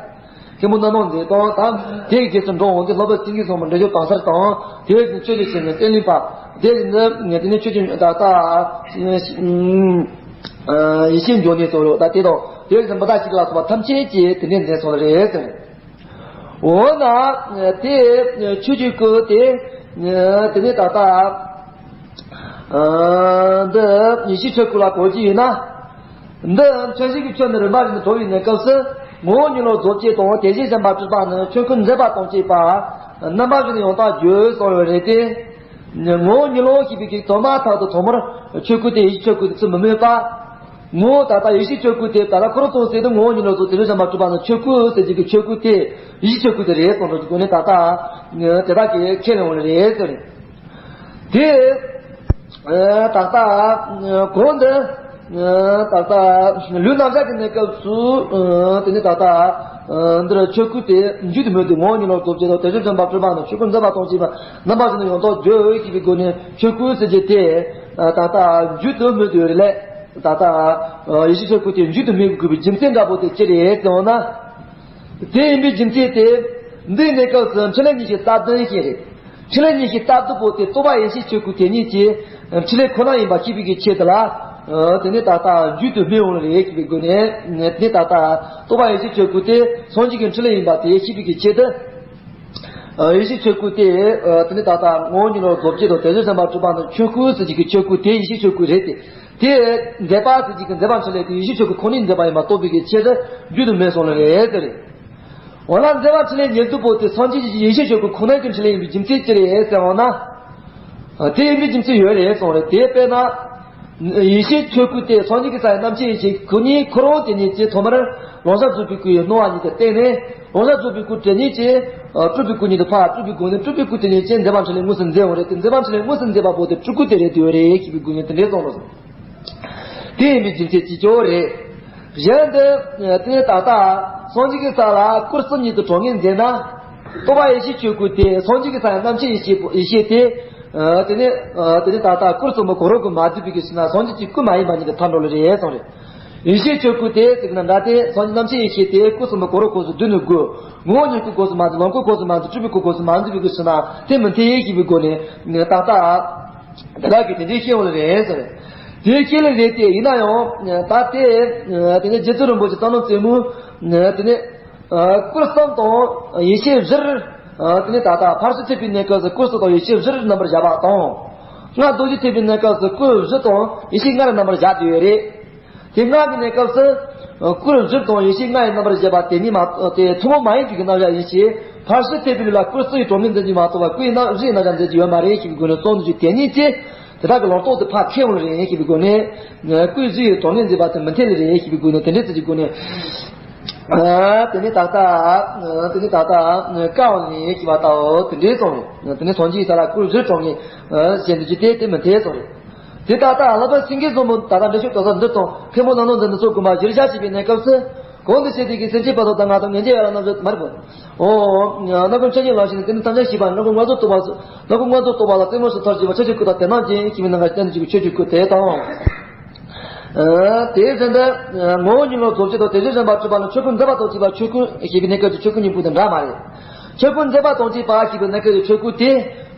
མཁན་པོ་རྣམ་སྣང་མཛད་དང་དང་། དེ་ཡི་རྗེས་སུ་འགྲོ་འོང་དེ་སློབ་དཔོན་སེང་གེ་བཟང་པོ་འབྲས་ལྗོངས་དྭངས་གསལ་དང་། དེ་ཡི་ཆོས་ཀྱི་ཆེན་མོ་བསྟན་ལེན་པ། དེ་ནི་དེ་ནི་ཆོས་ཀྱི་ད་ལྟ་ཡེ་ཤེས་འབྱུང་གནས་སོགས་ད་དེ་དང་། དེ་ཡི་མུ་ད་ཤི་ཀ་ལ་སོགས་པ་ཐམས་ཅད་ཀྱིས་དེ་འདྲའི་མཛད་སོང་བ་རེད་ཟེར། འོ་ན་དེ་ཆོས་ཀྱི་སྐུ་དེ་དེ་ནི་ད་ལྟ། ཨ། འདི་ཡེ་ཤེས་ཆོས་སྐུ་ལ་གོ་རྒྱུ་ཡིན་ན། འདི་ཕྱིན་ཅི་ལོག་གི་ཆོས་ནི་རིམ་པ་བཞིན་དུ་གྲོལ་བའི་གནས་སྐབས་སུ། ངོ་བོ་གཉིས་ལོག་རྫོགས་བྱེད་དང་དེ་བཞིན་གཞན་པ་སྤྲུལ་པ་ནི་ཆོས་སྐུ་མཛད་པ་དང་བཅས་པ། རྣམ་པ་བཞིན་དུ་ཡང་དག་བརྗོད་གསུངས་ཡོད་རེད་དེ། ངོ་བོ་གཉིས་ལོག་ཞེས་པའི་གི་དོན་མ་ཐག་ཏུ་ཐོག་མར་ཆོས་སྐུ་དེ་ཡེ་ཤེས་ཆོས་སྐུ་དེ་ཚུལ་མི་སྨོས་པ། ངོ་བོ་ད་ལྟ་ཡེ་ཤེས་ཆོས་སྐུ་དེ་ད་ལྟ་ཁོ་རང་ཚོ་ཟེར་དུས་ངོ་བོ་གཉིས་ལོག་རྫོགས་དེ་བཞིན་གཞན་པ་སྤྲུལ་པ་ནི་ཆོས་སྐུ་ཟེར་གྱི་གི་ཆོས་སྐུ་དེ་ཡེ་ཤེས་ཆོས་སྐུ་དེ་རེད་གསུངས་འགྲོ་གི་སྒོ་ནས་ད་ལྟ་དེ་དག་གིས་ཁས་ལེན་འོང་རེད་ཟེར། དེ། ཨ། ད་ལྟ། ཨ། གོང་དུ། ཨ། ད་ལྟ་ལུས་རྣམ་གཞག་གི་གནས་སྐབས་སུ། ཨ། དེ་ནི་ད་ལྟ། ཨ། འདིར་ཆོས་སྐུ་དེ་མཇུག་ཏུ་སྨོས་ཏེ་ངོ་བོ་གཉིས་ལོག་རྫོགས་བྱེད་དང་དེ་བཞིན་གཞན་པ་སྤྲུལ་པ་ནི་ཆོས་སྐུ་མཛད་པ་དང་བཅས་པ་རྣམ་པ་བཞིན་དུ་ཡང་དག་བརྗོད་ཅེས་པའི་སྒོ་ནས་ཆོས་སྐུ་ཟེར་རྒྱུ་དེ། ཨ། ད་ལྟ་མཇུག་ཏུ་སྨོས་ཏེ་ཡོད་རེད་ལ། ད་ལྟ། ཨ། ཡེ་ཤེས་ཆོས་སྐུ་དེ་མཇུག་ཏུ་སྨོས་དགོས་པའི་རྒྱུ་མཚན་འདྲ་པོ་དེ་ཅི་རེད་ཟེར་བ་ན། དེ་ཡིན་པའི་རྒྱུ་མཚན་དེ། འདིའི་གནས་སྐབས་སུ་འཕྲིན་ལས་ཉི་ཤུ་རྩ་བདུན་ཞིག་རེད། འཕྲིན་ལས་ཉི་ཤུ་རྩ་བདུན་པོ་དེ་རྟོགས་པ་ཡེ་ཤེས་ཆོས་སྐུ་དེ་ཉིད་ཀྱི་འཕྲིན་ལས་ཁོ་ན་ཡིན་པ་ཤེས་པའི་གི་ཆེད་དུ་ལ། དེ་ནས་ད་ལྟ་མཇུག་ཏུ་སྨོས་འོང་ལེ་ཞེས་པའི་སྒོ་ནས། དེ་ནས་ད་ལྟ་རྟོགས་པ་ཡེ་ཤེས་ཆོས་སྐུ་དེ་སངས་རྒྱས་ཀྱི་འཕྲིན་ལས་ཡིན་པ་དེ་ཤེས་པའི་གི་ཆེད་དུ། ཡེ་ཤེས་ཆོས་སྐུ་དེ། དེ་ནས་ད་ལྟ་ངོ་བོ་གཉིས་ལོག་རྫོགས་བྱེད་དང་དེ་བཞིན་གཞན་པ་སྤྲུལ་པ་ནི་ཆོས་སྐུ་ཟེར་གྱི་གི་ཆོས་སྐུ་དེ་ཡེ་ཤེས་ཆོས་སྐུ་རེད་དེ། དེ་མཛད་པ་ཟེར་གྱི་གི་མཛད་པ་འཕྲིན་ལས་དེ་ཡེ་ཤེས་ཆོས་སྐུ་ཁོ་ནའི་མཛད་པ་ཡིན་པ་རྟོགས་པའི་གི་ཆེད་དུ་མཇུག་ཏུ་སྨོས་སོང་ལེ་རེད་ཟེར། འོ་ན་མཛད་པ་འཕྲིན་ལས་ཉེར་བདུན་པོ་དེ་སངས་རྒྱས་ཀྱི་ཡེ་ཤེས་ཆོས་སྐུ་ཁོ་ན་གི་འཕྲིན་ལས་ཡིན་པའི་རྒྱུ་མཚན་ཅི་རེད་ཟེར་བ་ན། དེ་ཡིན་པའི་རྒྱུ་མཚན་ཡོད་རེད་གསུངས་རེད། དེ་དཔེར་ན། ཡེ་ཤེས་ཆོས་སྐུ་དེ་སངས་རྒྱས་ཀྱི་ས་ཡི་རྣམ་མཁྱེན་ཡེ་ཤེས་ཁོ་ནའི་ཁོ་རང་དེ་ཉིད་ཀྱིས་ཐོག་མར་ལོང་བྱང་རྫོགས་པའི་སྐུ་ཡི་སྣང་བ་ཉིད་དུ་བསྟན་ནས། ལོང་བྱང་རྫོགས་པའི་སྐུ་དེ་ཉིད་ཀྱིས་སྤྲུལ་པའི་སྐུ་ཉིད་དུ་འཕགས་པ་སྤྲུལ་པའི་སྒོ་ནས་སྤྲུལ་པའི་སྐུ་དེ་ཉིད་ཀྱིས་མཛད་པ་འཕྲིན་ལས་དངོས་སུ་མཛད་འོང་རེད་དེ། མཛད་པ་འཕྲིན་ལས་དངོས་སུ་མཛད་པ་པོ་དེ་སྤྲུལ་སྐུ་དེ་རེད་དེ་ཡོད་རེད་ཞེས་པའི་སྒོ་ནས་དེ་འདྲའི་གསུངས་རོགས། དེ་ཡིན་པའི་རྒྱུ་མཚན་གཅིག་ཀྱང་རེད། གཞན་དུ། དེ་ནས་ད་ལྟ་སངས་རྒྱས་ཀྱི་ས་ལ་སྐུ་གསུམ་ཉིད་དུ་གྲོང་ངེས་མཛད་ན། རྟོགས་པ་ཡེ་ཤེས་ཆོས་སྐུ་དེ་སངས་རྒྱས་ཀྱི་ས་ཡི་རྣམ་མཁྱེན་ཡེ་ཤེས་ཡེ་ཤེས་དེ། དེ་ནས། དེ་ནས་ད་ལྟ་སྐུ་གསུམ་པོ་གོ་རོ་གོ་མ་བསྡུས་པའི་གི་ཕྱིར་ན་སངས་རྒྱས་ཀྱི་སྐུ་མ་ཡིན་པ་ཉིད་དུ་ཐལ་འགྲོ་ལེ་རེད་གསུངས་རེད། ཡེ་ཤེས་ཆོས་སྐུ་དེ་ཟེར་ན་འདྲ་སྟེ་སངས་རྒྱས་རྣམ་མཁྱེན་ཡེ་ཤེས་དེ་སྐུ་གསུམ་པོ་གོ་རོ་གོ་སུ་བསྡུས་ནས་དགོས། ངོ་བོ་ཉིད་སྐུ་གོ་སུ་མ་བསྡུས། ལོངས་སྐུ་གོ་སུ་མ་བསྡུས། སྤྲུལ་པའི་སྐུ་གོ་སུ་མ་བསྡུས་པའི་གི་ཕྱིར་ན་དེ་མི་འཐད་ཡེ་ཤེས་པའི་སྒོ་ནས་ད་ལྟ། དེ་དག་གིས་དེ་འདྲའི་ཤེས་འོང་ལེ་རེད་ཟེར། དེ་ཤེས་ལེ་རེད་དེ་ཡིན་ན་ཡང་ད་དེ། དེ་ནས་རྗེ་བཙུན་རིན་པོ་ཆེ་གཙང་ནོར་རྩེ་མོས། དེ་ནས། སྐུ་གསུམ་དང་ཡེ་ཤེས་བཞིར། དེ་ནས་ད་ལྟ་ཕར་ཕྱིན་ཐེག་པའི་གནས་སྐབས་སུ་སྐུ་གསུམ་དང་ཡེ་ཤེས་བཞིར་རྣམ་པར་བཞག་པ་དང་། སྔགས་རྡོ་རྗེ་ཐེག་པའི་གནས་སྐབས་སུ་སྐུ་བཞི་དང་ཡེ་ཤེས་ལྔར་རྣམ་པར་བཞག་བསྡད་ཡོད་རེད། དེ་སྔགས་ཀྱི་གནས་སྐབས་སུ། སྐུ་བཞི་དང་ཡེ་ཤེས་ལྔ་ཡི་རྣམ་པར་བཞག་པ་དེ་ཉིད་མ་དེ་ཐུན་མོང་མ་ཡིན་པའི་རྣམ་གཞག་ཡིན་ཞིང་། ཕར་ཕྱིན་ཐེག་པའི་ལུགས་ལ་སྐུ་གསུམ་ཡི་གྲོང་ངེས་མཛད་རྒྱུ་མ་གཏོགས་པ་སྐུ་ཡི་རྣམ་བཞི་ཡི་རྣམ་གཞག་མཛད་རྒྱུ་ཡོད་མ་རེད་ཞེས་པའི་སྒོ་ནས་གསུངས་འདུག་དེ་ཉིད་ཀྱིས། དེ་དག་གི་ལོག་རྟོག་དེ་ཕར་ཁེལ་འོང་ལེ་རེད་ཞེས་པའི་སྒོ་ནས། སྐུ་བཞི་ཡི་གྲོང་ངེས་མཛད་པ་དེ་མི་འཐད་ལེ་རེད་ཞེས་པའི་སྒོ་ནས་དེ་འདྲའི་ཚུལ་གྱི་སྒོ་ནས། དེ་ནས་ད་ལྟ། དེ་ནས་ད་ལྟ་བཀའ་འོང་ནས་ཞེས་པ་ལྟ་བུ་དེ་འདྲའི་གསུངས་ནས། དེ་ནས་སངས་རྒྱས་ས་ལ་སྐུ་བཞི་གྲོང་ངེས་བྱེད་འདུག་ཅི་སྟེ་དེ་མི་འཐད་གསུངས་རེད། དེ་ད་ལྟ་ལྷག་པར་སེང་གེ་བཟང་པོ་ད་ལྟ་འགྲེལ་བཤད་དོ་ས་འདི་དང་མཁན་པོ་རྣམ་སྣང་མཛད་འདི་ཚོ་དགོངས་པ་གཞིར་བཞག་བྱས་པའི་གནས་སྐབས་སུ། གང་དུ་བྱས་དེ་གི་སེམས་ཅན་བར་དུ་ད་ང་དང་ངེས་འབྱེད་ཡར་ལ་རྣམ་གཞག་མ་རེད་པོ། ཨོ། རྣམ་ཀུན་ཆོས་ཉིད་ལ་ཞེན་ནས་དེ་ནི་ཐམས་ཅད་ཤེས་པ། རྣམ་ཀུན་ངོ་བོ་རྟོགས་པ། རྣམ་ཀུན་ངོ་བོ་རྟོགས་པ་ལ་རྩེ་མོ་སུ་ཐར་བྱེད་པ་ཆོས་ཀྱི་སྐུ་དང་དེ་རྣམས་ཀྱི་ཞེས་པའི་ནང་ག་བསྟན་གྱི་ཆོས་ཀྱི་སྐུ་དེ་དང་། དེ་བཞིན་དུ་ངོ་བོ་ཉིད་ལ་རྫོགས་བྱེད་དང་དེ་བཞིན་གཞན་པ་སྤྲུལ་པ་ནི་ཆོས་སྐུ་མཛད་པ་དང་བཅས་པ་ཆོས་སྐུ་ཞེས་པའི་གནས་སྐབས་ཀྱི་ཆོས་སྐུ་གཉིས་པོ་དེ་འདྲ་མ་རེད། ཆོས་སྐུ་མཛད་པ་དང་བཅས་པ་ཞེས་པའི་གནས་སྐབས་ཀྱི་ཆོས་སྐུ་དེ།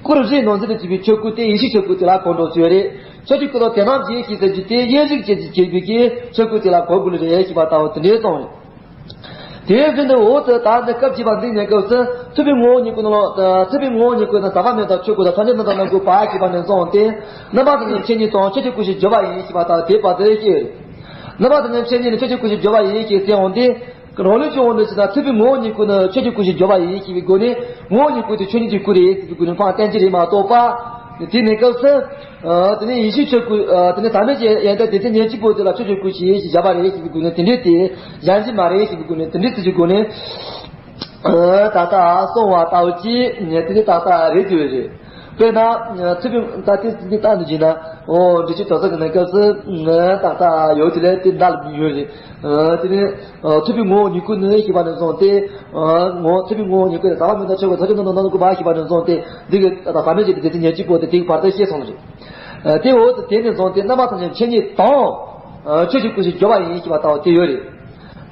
སྐུ་བཞིའི་ནང་ཚན་དུ་བྱས་པའི་ཆོས་སྐུ་དེ་ཡེ་ཤེས་ཆོས་སྐུ་དེ་ལ་གོ་འགྲོ་ཚུལ་རེད། ཆོས་ཀྱི་སྐུ་དང་དེ་རྣམས་ཀྱི་ཞེས་ཟེར་རྒྱུ་དེ་དབྱེ་གཞི་བཅས་ཀྱི་བྱས་པའི་གི་ཆོས་སྐུ་དེ་ལ་གོ་དགོས་ལེ་རེད་ཞེས་པ་ལྟ་བུ་དེ་འདྲའི་གསུངས་རེད། དེ་བཞིན་དུ་འོག་ཏུ་ད་ནི་སྐབས་བཅུ་པ་འདིའི་གནས་སྐབས་སུ་ཐུབ་པའི་ངོ་བོ་ཉིད་སྐུ་ནི། ཐུབ་པའི་ངོ་བོ་ཉིད་སྐུ་ནི་ཟག་པ་མེད་དང་ཆོས་སྐུ་དང་ཐམས་ཅད་རྣམ་དག་རྣམ་ཀུན་པ་ཞེས་པ་ནས་གསུངས་ཏེ། རྣམ་པ་དང་ནི་མཚན་ཉིད་དང་ཆོས་ཀྱི་སྐུ་ཞེས་བརྗོད་པ་ཡིན་ཞེས་པ་ལྟ་བུ་དེ་བར་དུ་ཤེས། རྣམ་པ་དང་ནི་མཚན་ཉིད་ནི་ཆོས་ཀྱི་སྐུ་ཞེས་བརྗོད་པ་ཡིན་ཞེས་གསུངས་ཏེ། རང་ལུགས་ཀྱི་དབང་དུ་བྱས་ན་ཐུབ་པའི་ངོ་བོ་ཉིད་སྐུ་ནི་ཆོས་ཀྱི་སྐུ་ཞེས་བརྗོད་པ་ཡིན་ཞེས་པའི་སྒོ་ནས། ངོ་བོ་ཉིད་སྐུ་དེ་ཆོས་ཉིད་ཀྱི་སྐུ་རེད་ཟེར་བའི་སྒོ་ནས་འཕངས་བསྟན་གྱི་རེད་མ་གཏོགས་པ། དེའི་གནས་སྐབས་སུ། ཨ། དེ་ནས་ཡེ་ཤེས་ཆོས་སྐུ། ཨ། དེ་ནས་ཟག་མེད་ཀྱི་ཡོན་ཏན་སྡེ་ཚན་ཉེར་གཅིག་པོ་དེ་ལ་ཆོས་ཀྱི་སྐུ་ཞེས་བཞག་པ་རེད་ཞེས་པའི་སྒོ་ནས་དེ་འདྲའི་དེ་གཞན་གྱི་མ་རེད་ཞེས་པའི་སྒོ་ནས་དེ་འདྲའི་ཚུལ་གྱི་སྒོ་ནས། ཨ། ད་ལྟ་གསུང་བ་ལྟ་བུ་ཅིག་དེ་ནས་ད་ལྟ་རེད་དུ་རེད། དཔེར་ན་ཐུབ་པའི་ད་ལྟའི་འདི་ལྟ་ནི་བྱས་ན། འོ་འདི་ཅི་ད་ས་གི་གནས་སྐབས་སུ་ཏག་ཏག་ཡོད་དེ་ལས་དེ་འདྲ་ལ་མི་ཡོད་རེད། དེ་ནས་ཐུབ་པའི་ངོ་བོ་ཉིད་སྐུ་ནི་ཞེས་པ་ནས་བཟུང་སྟེ། ངོ་ཐུབ་པའི་ངོ་བོ་ཉིད་སྐུ་ནི་ཟག་པ་མེད་པར་ཆོད་པའི་ཐབས་ཀྱི་སྣང་སྟོང་སྣང་སྟོང་སྐུ་པ་ཞེས་པ་ནས་བཟུང་སྟེ་འདི་གི་ད་ཟག་མེད་ཀྱི་སྡེ་ཚན་ཉེར་གཅིག་པོ་དེ་དེའི་བར་དུ་བཤད་སོང་རེད། དེ་འོ་དེ་དེ་ནས་བཟུང་སྟེ་རྣམ་པ་ཐམས་ཅད་མཁྱེན་ཉིད་དང་། ཆོས་ཀྱི་སྐུ་ཞེས་བརྗོད་པ་ཡིན་ཞེས་པ་ལྟ་བུ་དེ་ཡོད་རེད།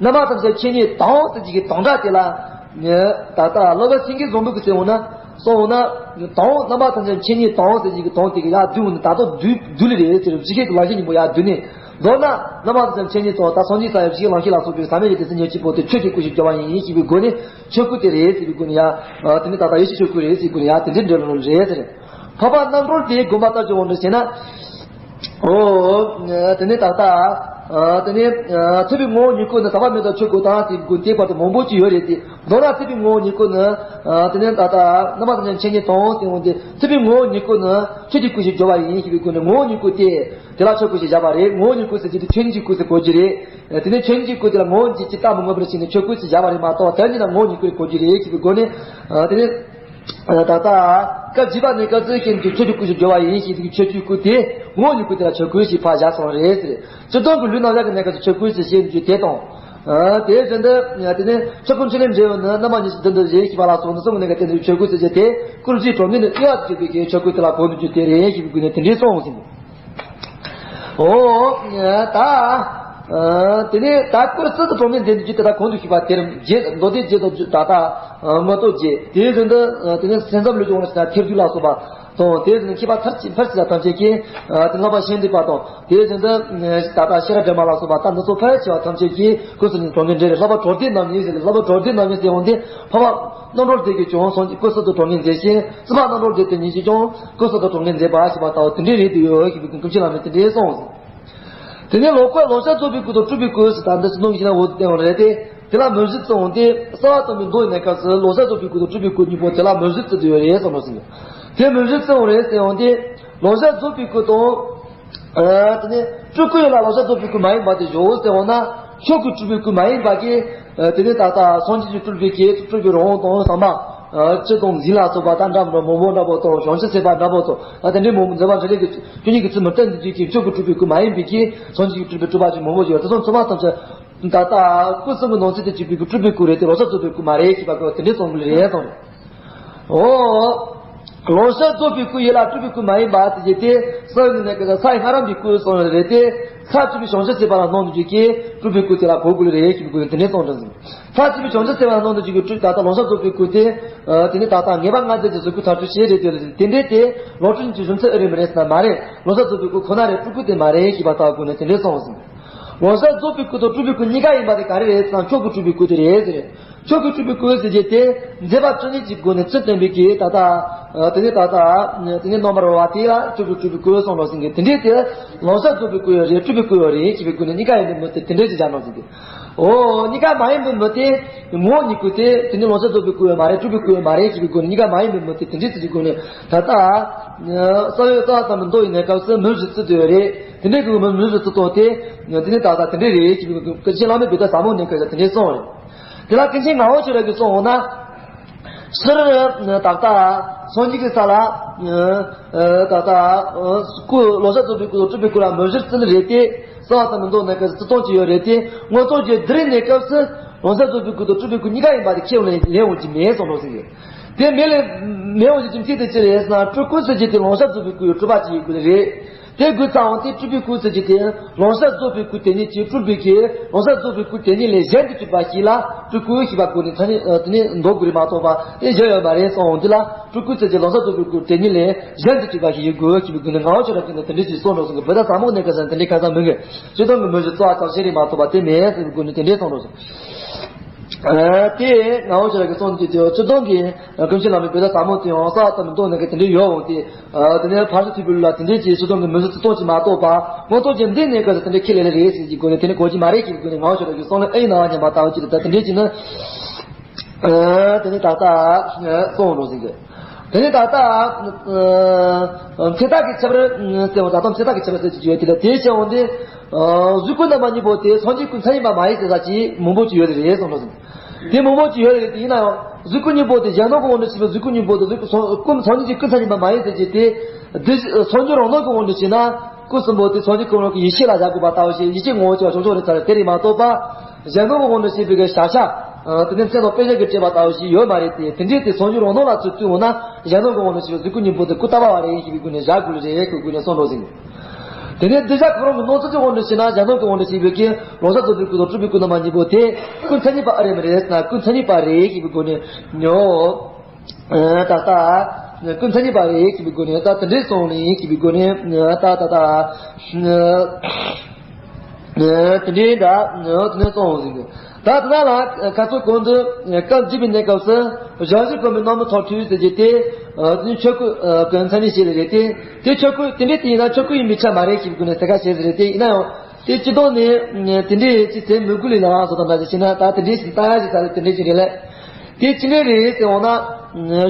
རྣམ་པ་ཐམས་ཅད་མཁྱེན་ཉིད་དང་ཟེར་གྱི་དང་སྒྲ་དེ་ལ། ད་ལྟ་སློབ་དཔོན་སེང་གེ་བཟང་པོ་གིས་གསུངས་འོང་ན། གསུངས་འོང་ན། དང་རྣམ་པ་ཐམས་ཅད་མཁྱེན་ཉིད་དང་ཟེར་གྱི་དང་དེ་གི་ཡར་བསྡུས་འོང་ན་ད་དུང་བསྡུས་བསྡུས་ལེ་རེད་ཟེར། གཞི་ཤེས་ཀྱི་ལམ་ཤེས་གཉིས་པོ་ཡར་བསྡུས་ནས། མདོར་ན་རྣམ་པ་ཐམས་ཅད་མཁྱེན་ཉིད་དང་ད་སངས་རྒྱས་ས་ཡི་གཞི་ལམ་ཤེས་ལ་སོགས་པའི་ཟག་མེད་ཀྱི་སྡེ་ཚན་ཉེར་གཅིག་པོ་དེ་ཆོས་ཀྱི་སྐུ་ཞེས་བརྗོད་པ་ཡིན་ཞེས་པའི་སྒོ་ནས་ཆོས་སྐུ་དེ་རེད་ཟེར་བའི་སྒོ་ནས་ཡར། དེ་ནས་ད་ལྟ་ཡེ་ཤེས་ཆོས་སྐུ་རེད་ཟེར་བའི་སྒོ་ནས་ཡར་དེ་འདྲའི་འགྲེལ་ལོ་རེད་ཟེར། འཕགས་པ་རྣམ་གྲོལ་དེའི་དགོངས་པ་ལྟར་བྱུང་བ་འདྲ་བྱས་ན། འོ། དེ་ནས་ད་ལྟ། དེ་ནས་ཐུབ་པའི་ངོ་བོ་ཉིད་སྐུ་ནི་ཟག་པ་མེད་པར་ཆོད་སྐུ་དང་དེའི་སྒོ་དེའི་བར་དུ་མང་པོ་ཅིག་ཡོད་རེད་དེ། མདོར་ན་ཐུབ་པའི་ངོ་བོ་ཉིད་སྐུ་ནི། དེ་ནས་ད་ལྟ་རྣམ་པ་ཐམས་ཅད་མཁྱེན་ཉིད་དང་ཟེར་འོང་དེ། ཐུབ་པའི་ངོ་བོ་ཉིད་སྐུ་ནི་ཆོས་ཀྱི་སྐུ་ཞེས་བརྗོད་པ་ཡིན་ཞེས་པའི་སྒོ་ནས་ངོ་བོ་ཉིད་སྐུ་སྟེ། དེ་ལ་ཆོས་སྐུ་ཞེས་བྱ་བ་རེད། ངོ་བོ་ཉིད་སྐུ་ཟེར་གྱི་དེ་ཆོས་ཉིད་ཀྱི་སྐུ་ཟེར་གོ་རྒྱུ་རེད། དེ་ནས་ཆོས་ཉིད་ཀྱི་སྐུ་དེ་ལ་ངོ་བོ་ཉིད་ཀྱིས་བལྟ་མི་དངོས་པོར་ཕྱིན་ནས་ཆོས་སྐུ་ཞེས་བྱ་བ་རེད་མ་གཏོགས་དོན་གྱིས་ན་ངོ་བོ་ཉིད་སྐུ་རེད་གོ་རྒྱུ་རེད་ཞེས་པའི་སྒོ་ནས། དེ་ནས། ད་ལྟ། སྐབས་བརྒྱད་པ་ནས་སྐབས་བཅུ་བཞི་ནས་ཆོས་ཀྱི་སྐུ་ཞེས་བརྗོད་པ་ཡིན་ཞེས་ཀྱི་ཆོས་ཀྱི་སྐུ་དེ་ངོ་བོ་ཉིད་སྐུ་དེ་ལ་ཆོས་སྐུ་ཞེས་ཕར་བཞག་སོང་རེད་ཟེར། སྤྱིར་བཏང་གི་ལུས་རྣམ་གཞག་གི་གནས་སྐབས་སུ་ཆོས་སྐུ་ཞེས་བཤད་རྒྱུ་དེ་དང་། དེ་བཞིན་དུ། དེ་ནས་ཆོས་སྐུ་མཆོག་ལས་འབྲེལ་བའི་ནི་རྣམ་པ་ཉི་ཤུ་བདུན་དུ་བཞེད་ཞེས་པ་ལ་སོགས་ནི་གསུམ་གྱི་གནས་སྐབས་དེ་ཆོས་སྐུ་ཞེས་བྱ་སྟེ། སྐུ་ལུས་གྲངས་ངེས་ནི་དབྱེ་བ་དུ་གཅོད་པའི་གི་ཆོས་སྐུ་དེ་ལ་གོ་དུ་རྒྱུ་དེ་རེད་ཞེས་པའི་སྒོ་ནས་དེ་འདྲའི་གསུངས་ཟིན། འོ། ད། དེ་ནས་ད་སྐུ་གསུམ་དུ་གྲངས་ངེས་འཛིན་རྒྱུ་དེ་ད་གོང་དུ་ཞུས་པ་དེར་རྗེས་མདོ་སྡེ་རྗེས་དང་ད་ལྟ་མངོན་རྟོགས་རྗེས། དེའི་རིང་དུ་དེ་ནས་སེམས་ཙམ་ལུས་ཀྱི་དབང་ཕྱུག་དང་ཐེར་འདོན་ལ་སོགས་པ་དང་། དེའི་རིང་མཁས་པ་མཐར་ཕྱིན་ཕར་ཕྱིན་ཐམས་ཅད་ཀྱིས་དེ་བསླབ་པ་ཤེས་འདོད་པ་དང་། དེའི་རིང་དུ་ད་ལྟ་ཤེས་རབ་སྒྲོན་མ་ལ་སོགས་པ་ད་འདི་ཚོ་ཕལ་ཆེ་བ་ཐམས་ཅད་ཀྱིས་སྐུ་གསུམ་གྱི་གྲངས་ངེས་འཛིན་རེད། ལྷག་པར་གྲོལ་སྡེ་རྣམ་གཉིས་ཟེར་ལ། ལྷག་པར་གྲོལ་སྡེ་རྣམ་གཉིས་ཟེར་འོང་དུས་འཕགས་པ་རྣམ་གྲོལ་སྡེ་གིས་ཀྱང་སངས་རྒྱས་སྐུ་གསུམ་དུ་གྲངས་ངེས་འཛིན་ཞིང་། སྲིད་པ་རྣམ་གྲོལ་སྡེ་དེ་ཉིད་ཀྱིས་ཀྱང་སྐུ་གསུམ་དུ་གྲངས་ངེས་འཛིན་པ་ཞེས་པ་ལྟ་བུ་དེ་འདྲའི་རིགས་དུ་ཡོད་ཞེས་པའི་ཀུན་མཁྱེན་བླ་མས་དེ་འདྲའི་གསུངས། དེ་ནས་ལོག་པར་ལོག་ཤར་རྫོགས་པའི་སྐུ་དང་སྤྲུལ་པའི་སྐུ་ཟེར་ད་འདི་ཚོ་ནང་བཞིན་འོ་དེ་བསྟན་པ་རེད་དེ། དེ་ལ་མུ་བཞི་བརྩི་འོང་སྟེ། གསང་བ་དང་པོའི་མདོ་ཡི་གནས་སྐབས་སུ་ལོག་ཤར་རྫོགས་པའི་སྐུ་དང་སྤྲུལ་པའི་སྐུ་གཉིས་པོ་དེ་ལ་མུ་བཞི་བརྩི་དུ་ཡོད་རེད་གསུངས་པ་ཟིན། དེ་མུ་བཞི་བརྩི་འོང་རེད་ཟེར་འོང་སྟེ། ལོག་ཤར་རྫོགས་པའི་སྐུ་དང་། དེ་ནས་སྤྲུལ་སྐུ་ཡོད་ལ་ལོག་ཤར་རྫོགས་པའི་སྐུ་མ་ཡིན་པ་དེ་བཞོག་ཟེར་འོང་ན། ཆོས་སྐུ་སྤྲུལ་པའི་སྐུ་མ་ཡིན་པ་གིས། དེ་ནས་ད་ལྟ་སངས་རྒྱས་ཀྱི་སྤྲུལ་པའི་གེགས་སྤྲུལ་པའི་རང་དབང་དང་ཟབ་མ། སྤྱི་དང་འཛིན་ལ་སོགས་པ་དང་འདྲ་མི་འདྲ་མང་པོ་འདྲ་པོ་དང་བྱང་ཆུབ་སེམས་དཔའ་འདྲ་པོ་དང་དེ་འདྲའི་མང་པོ་མཛད་པ་འཕྲིན་ལས་ཀྱི་བཅུ་གཉིས་ཀྱི་ཚུལ་མི་བསྟན་འདི་རྒྱུད་ཀྱི་ཆོས་སྐུ་སྤྲུལ་པའི་སྐུ་མ་ཡིན་པའི་གེགས་སངས་རྒྱས་ཀྱི་སྤྲུལ་པའི་སྤྲུལ་པ་ཅིག་མང་པོ་ཡོད། དེ་ཚོ་ཚང་མ་ཐམས་ཅད་ད་ལྟ་སྐུ་གསུམ་གྱི་ནང་ཚན་དུ་གྱུར་པའི་སྤྲུལ་པའི་སྐུ་རེད་དེ་ལོག་ཤར་རྫོགས་པའི་སྐུ་མ་རེད་ཞེས་པ་གོ་དེ་འདྲའི་གསུང་གི་རེད་དང་། འོ། ལོག་ཤར་རྫོགས་པའི་སྐུ་ཡོད་ལ་སྤྲུལ་པའི་སྐུ་མ་ཡིན་པ་ཟེར་རྒྱུ་དེ་གསང་བའི་གནས་སྐབས་ས་ཡི་ལྷ་རམས་པའི་སྐུ་གསུངས་རེད་དེ། ས་བཅུ་པའི་བྱང་ཆུབ་སེམས་དཔའ་ལ་སྣང་དུ་འཇུག་གི་སྤྲུལ་པའི་སྐུ་དེ་ལ་གོ་དགོས་རེད་ཞེས་པའི་སྐུ་དེ་འདྲའི་གསུངས་འདྲ་ཟིན། ས་བཅུ་པའི་བྱང་ཆུབ་སེམས་དཔའ་ལ་སྣང་དུ་འཇུག་གི་སྤྲུལ་ད་ལྟ་ལོག་ཤར་རྫོགས་པའི་སྐུ་དེ། དེ་ནི་ད་ལྟ་ངེས་པ་ལྔ་བརྒྱ་གི་གཟུགས་སྐུ་མཐར་ཐུག་ཤེས་རེད་དེ། དེ་འདྲའི་དེ་ལོག་སྤྲུལ་གྱི་གཞུང་ཚད་ཨེ་རེད་མི་རེད་ཟེར་ན་མ་རེད། ལོག་ཤར་རྫོགས་པའི་སྐུ་ཁོ་ན་རེད། སྤྲུལ་སྐུ་དེ་མ་རེད་ཞེས་པ་ལྟ་བུ་ནི་དེ་འདྲའི་གསུངས་ཟིན། ལོག་ཤར་རྫོགས་པའི་སྐུ་དང་སྤྲུལ་པའི་སྐུ་གཉིས་ཀ་ཡིན་པ་དེ་ག་རེ་རེད་ཟེར་ན་ཆོས་སྐུ་སྤྲུལ་པའི་སྐུ་དེ་རེད་ཟེར། ཆོས་སྐུ་སྤྲུལ་པའི་སྐུ་ཟེར་རྒྱུ་དེ་མཛད་པ་བཅུ་གཉིས་ཀྱི་སྒོ་ནས་ཚུལ་བསྟན་པའི་གི་ད་ལྟ། དེ་ནས་ད་ལྟ། དེ་ནས་རྣམ་པར་རོལ་པ་དེ་ལ་ཆོས་སྐུ་སྤྲུལ་པའི་སྐུ་གསུངས་ལོ་ཟིན་གི་དེ་འདྲའི་དེ་ལོག་ཤར་རྫོགས་པའི་སྐུ་ཡོད་རེད། སྤྲུལ་པའི་སྐུ་ཡོད་རེད་ཅེས་པའི་སྒོ་ནས་གཉིས་ཀ་ཡིན་པའི་མུ་སྟེགས་དེ་འདྲའི་ཅིག་བྱ་ནོ་ཟིན་གི། འོ་གཉིས་ཀ་མ་ཡིན་པའི་མུ་སྟེགས་ངོ་བོ་ཉིད་སྐུ་དེ་དེ་ནི་ལོག་ཤར་རྫོགས་པའི་སྐུ་ཡོད་མ་རེད། སྤྲུལ་པའི་སྐུ་ཡོད་མ་རེད་ཅེས་པའི་སྒོ་ནས་གཉིས་ཀ་མ་ཡིན་པའི་མུ་སྟེགས་དེ་འདྲའི་ཅིག་གི་སྒོ་ནས་ད་ལྟ། གསང་བའི་གསང་བ་ཙམ་མི་འདོགས་ཡིན་ནའི་སྐབས་སུ་མུ་བཞི་བརྩི་དུ་ཡོད་རེད། དེ་འདྲའི་སྐུ་མུ་མུ་བཞི་བརྩི་སྟངས་དེ། དེ་ནི་ད་ལྟ་དེ་འདྲའི་རེད་ཅེས་པའི་སྐུ་ཆེན་བླ་མེད་བོད་ཟླ་ཟབ་མོ་ནས་སྐུ་དེ་འདྲའི་གསུངས་རེད། དེ་ལ་ཀུན་མཁྱེན་ངག་དབང་ཆོས་གྲགས་ཀྱིས་གསུངས་འོང་ན། ཕྱིར་ད་ལྟ་སངས་རྒྱས་ཀྱི་ས་ལ་ད་ལྟ་སྐུ་ལོག་ཤར་རྫོགས་པའི་སྐུ་དང་སྤྲུལ་པའི་སྐུ་ལ་མུ་བཞིར་བརྩི་ནི་རེད་དེ། གསང་བ་ཙམ་མི་འདོགས་ནས་སྐབས་སུ་བརྩི་སྟངས་ཅིག་ཡོད་རེད་དེ། མངོན་རྟོགས་རྒྱུད་འདི་རིགས་ནས་སྐབས་སུ་ལོག་ཤར་རྫོགས་པའི་སྐུ་དང་སྤྲུལ་པའི་སྐུ་གཉིས་ཀ་ཡིན་པ་དེ་ཁས་ལེན་ལེན་འོང་གི་མེད་གསུངས་ལོ་ཟིན་ཡོད། དེ་མེད་ལས་མེད་འོང་གི་རྒྱུ་མཚན་དེ་ཅི་རེད་ཟེར་ན་སྤྲུལ་སྐུ་ཟེར་རྒྱུ་དེ་ལོག་ཤར་རྫོགས་པའི་སྐུ་ཡི་སྤྲུལ་པ་ཅིག་ཡིན་དགོས་ནི་རེད། དེ་དགོས་ཙང་དེ་སྤྲུལ་པའི་སྐུ་ཟེར་རྒྱུ་དེ་ལོག་ཤར་རྫོགས་པའི་སྐུ་དེ་ཉིད་ཀྱིས་སྤྲུལ་པའི་གི་ལོག་ཤར་རྫོགས་པའི་སྐུ་དེ་ཉིད་ལས་གཞན་དུ་གྱུར་པ་ཞིག་ལ་སྤྲུལ་སྐུ་ཞེས་པ་སྐུ་ནི་ཐ་སྙད་དེ་ནི་འདོགས་དགོས་རེད་མ་གཏོགས་པ་དེ་གཞན་ཡོད་མ་རེད་གསུངས་འོང་དུས་ལ་སྤྲུལ་སྐུ་ཟེར་རྒྱུ་ལོག་ཤར་རྫོགས་པའི་སྐུ་དེ་ཉིད་ལས་གཞན་དུ་གྱུར་པ་ཞིག་ཡིན་དགོས་ཞེས་པའི་སྐུ་ནི་ངག་དབང་ཆོས་གྲགས་ཀྱིས་ནི་དེ་འདྲ་ཞིག་གསུངས་འགྲོ་གསུངས་གི་བོད་ཟླ་ཟབ་མོ་གནས་སྐབས་སུ་དེ་འདྲའི་ཁ་སང་མི་འགའ་སྤྱིར་བཏང་གི་མུ་བཞི་བརྩི་བ་ཙམ་ཞིག་རེད་མ་གཏོགས་པ་དེ་མེད་ཟེར་བའི་སྐུ་ནི་དེ་འདྲའི་གསུངས་འགྲོ་གསུངས། དེ་ངག་དབང་ཆོས་གྲགས་ཀྱིས་གསུངས་རྒྱུ་དེ་སྤྱིར་བཏང་གི་ཀུན་མཁྱེན་བླ་མའི་བོད་ཟླ་ཟབ་མོ་དེ་ཡང་གསང་བ་ཙམ་མི་འདོགས་ནས་ཀྱི་དེ་འདྲའི་ཡོད་འོང་སྟེ། དེ་ནས་ཕར་ཕྱིན་ཐེག་པའི་ལུགས་ལ་དེ་འདྲའི་ཅིག་སྤྱིར་བཏང་གི་མུ་བཞི་བརྩི་སྟངས་ཅིག་མ་གཏོགས་པ་མངོན་རྟོགས་རྒྱུད་འདི་ནས་ཀྱི་དེ་འདྲའི་ཁས་ལེན་ལེ་རེད་ཟེར་གྱི་སྒོ་ནས་དེ་ནི་གོ་རྒྱུ་མ་རེད་ཅེས་སྒོ་ནས་ངག་དབང་ཆོས་གྲགས་ཀྱིས་གསུང་ལེ་ཨེ་ཡིན་ནའང་སྙམ་པ་ལྟ་བུ་ཅིག་རེད། ད་དེ་འདྲའི་ཅིག་ནི། དེ་ནི་ད་ལྟ་གསུངས་འགྲོ་ཟིན་གྱི། དེ་ནི་ད་ལྟ་མཚན་རྟགས་ཀྱི་ཁྱད་པར་ཟེར་བ་ད་ལྟ་མཚན་རྟགས་ཀྱི་ཁྱད་པར་ཟེར་གྱི་ཡོད་དེ་ལ་དེ་བཤད་འོང་སྟེ། གཟུགས་སྐུ་རྣམ་པ་གཉིས་པོ་དེ་སངས་རྒྱས་སྐུ་མཚན་ཡིན་པ་མ་ཡིན་ཟེར་ས་ཅིག་མང་པོ་ཅིག་ཡོད་དེ་རེད་གསུངས་འགྲོ་ཟིན། དེ་མང་པོ་ཅིག་ཡོད་རེད་དེ། ཡིན་ན་ཡང་གཟུགས་སྐུ་གཉིས་པོ་དེ་གཞན་སྣང་གི་དབང་དུ་བྱས་པའི་གཟུགས་སྐུ་གཉིས་པོ་དེ་གཟུགས་སྐུ་སངས་སྐུ་སངས་རྒྱས་ཀྱི་སྐུ་མཚན་ཉིད་པ་མ་ཡིན་ཟེར་གྱི་དེ། དེ་སངས་རྒྱས་རང་སྣང་གི་དབང་དུ་བྱས་ན་སྐུ་གསུམ་པོ་དེ་སངས་རྒྱས་ཀུན་རང་གི་ཡེ་ཤེས་ལ་བཞག་དགོས་པ་ལྟ་བུ་ཞིག་ཡེ་ཤེས་ངོ་བོ་ཅིག་ལ་ཆོག་ཆོག་རེད་ཚར་རེད། དེ་རེད་མ་གཏོགས་པ། གཞན་སྣང་གི་དབང་དུ་བྱས་པའི་གི་བྱ་བྱ། དེ་ནི་མཚན་དང་དཔེ་བྱད་ཀྱིས་སྤྲས་པ་ལྟ་བུ་ཞིག་ཡོད་མ་རེད་དེ། དེ་འདྲའི་དེ་སངས་རྒྱས་རང་སྣང་ལ་ཚུར་བསྟུན་འོང་ན་གཞན་སྣང་གི་དབང་དུ་བྱས་པའི་གཟུགས་སྐུ་གཉིས་པོ་དེ་སྐུ་ལྟ་བ་བ་རེད་ཡིན་ཞེས་པའི་སྒོ་ནས་བཞག་དགོས་རེད་ཞེས་སྐུ་སྒོ་ནས་གསུངས་འགྲོ་ཟིན། དེ་ནས་གདུལ་བྱ་ཁོ་རང་གི་སྣང་ཚུལ་གྱི་དབང་དུ་བྱས་ན་གཞན་སྣང་གི་དབང་དུ་བྱས་པའི་གི་ལོག་ལྟ་རྫོགས་པའི་སྐུ་དང་སྤྲུལ་པའི་སྐུ་རྣམ་པ་གཉིས་པོ་དེ་སྐུ་མཚན་ཉིད་པ་ཨེ་རེད་མ་རེད་ཟེར་ན་སྐུ་མཚན་ཉིད་པ་རེད་ཞེས་པའི་སྒོ་ནས་ཉོ། ད་ལྟ་སྐུ་མཚན་ཉིད་པ་རེད་ཞེས་པའི་སྒོ་ནས་ད་དེ་འདྲའི་སོང་ནས་ཞེས་པའི་སྒོ་ནས་ད་ད་ད། དེ་འདྲའི་འདྲ་དེ་ནས་སོང་ཟིན་གི། ད་དེ་ན་ལ་ཁ་སོ་གོང་དུ་སྐབས་བརྒྱད་པའི་གནས་སྐབས་སུ་ཞལ་བཞུགས་གོང་མའི་རྣམ་སྨིན་ཚོགས་སྤྲུལ་ཟེར་གྱི་དེ། དེ་ནི་ཆོས་སྐུ་གི་མཚན་ཉིད་ཞིག་རེད་དེ། དེ་ཆོས་སྐུ་དེ་འདྲའི་དེ་ཡིན་ན་ཆོས་སྐུ་ཡིན་པའི་ཆ་མ་རེད་ཞེས་པའི་སྒོ་ནས་གསལ་ཁ་བྱས་ཟེར་རེད་དེ། ཡིན་ན་ཡང་དེ་སྤྱི་ལྡོག་ནས་དེ་འདྲའི་ཅི་ཟེར་མི་དགོས་ལས་ལ་རང་བཟོ་དང་འདྲ་ཞིག་བྱས་ན་ད་དེ་འདྲའི་ཞིག་ལྟ་ཡ་ཞིག་ས་རེད། དེ་འདྲའི་ཞིག་རེད་ལས། དེ་ཅི་འདྲའི་རེད་ཟེར་འོང་ན།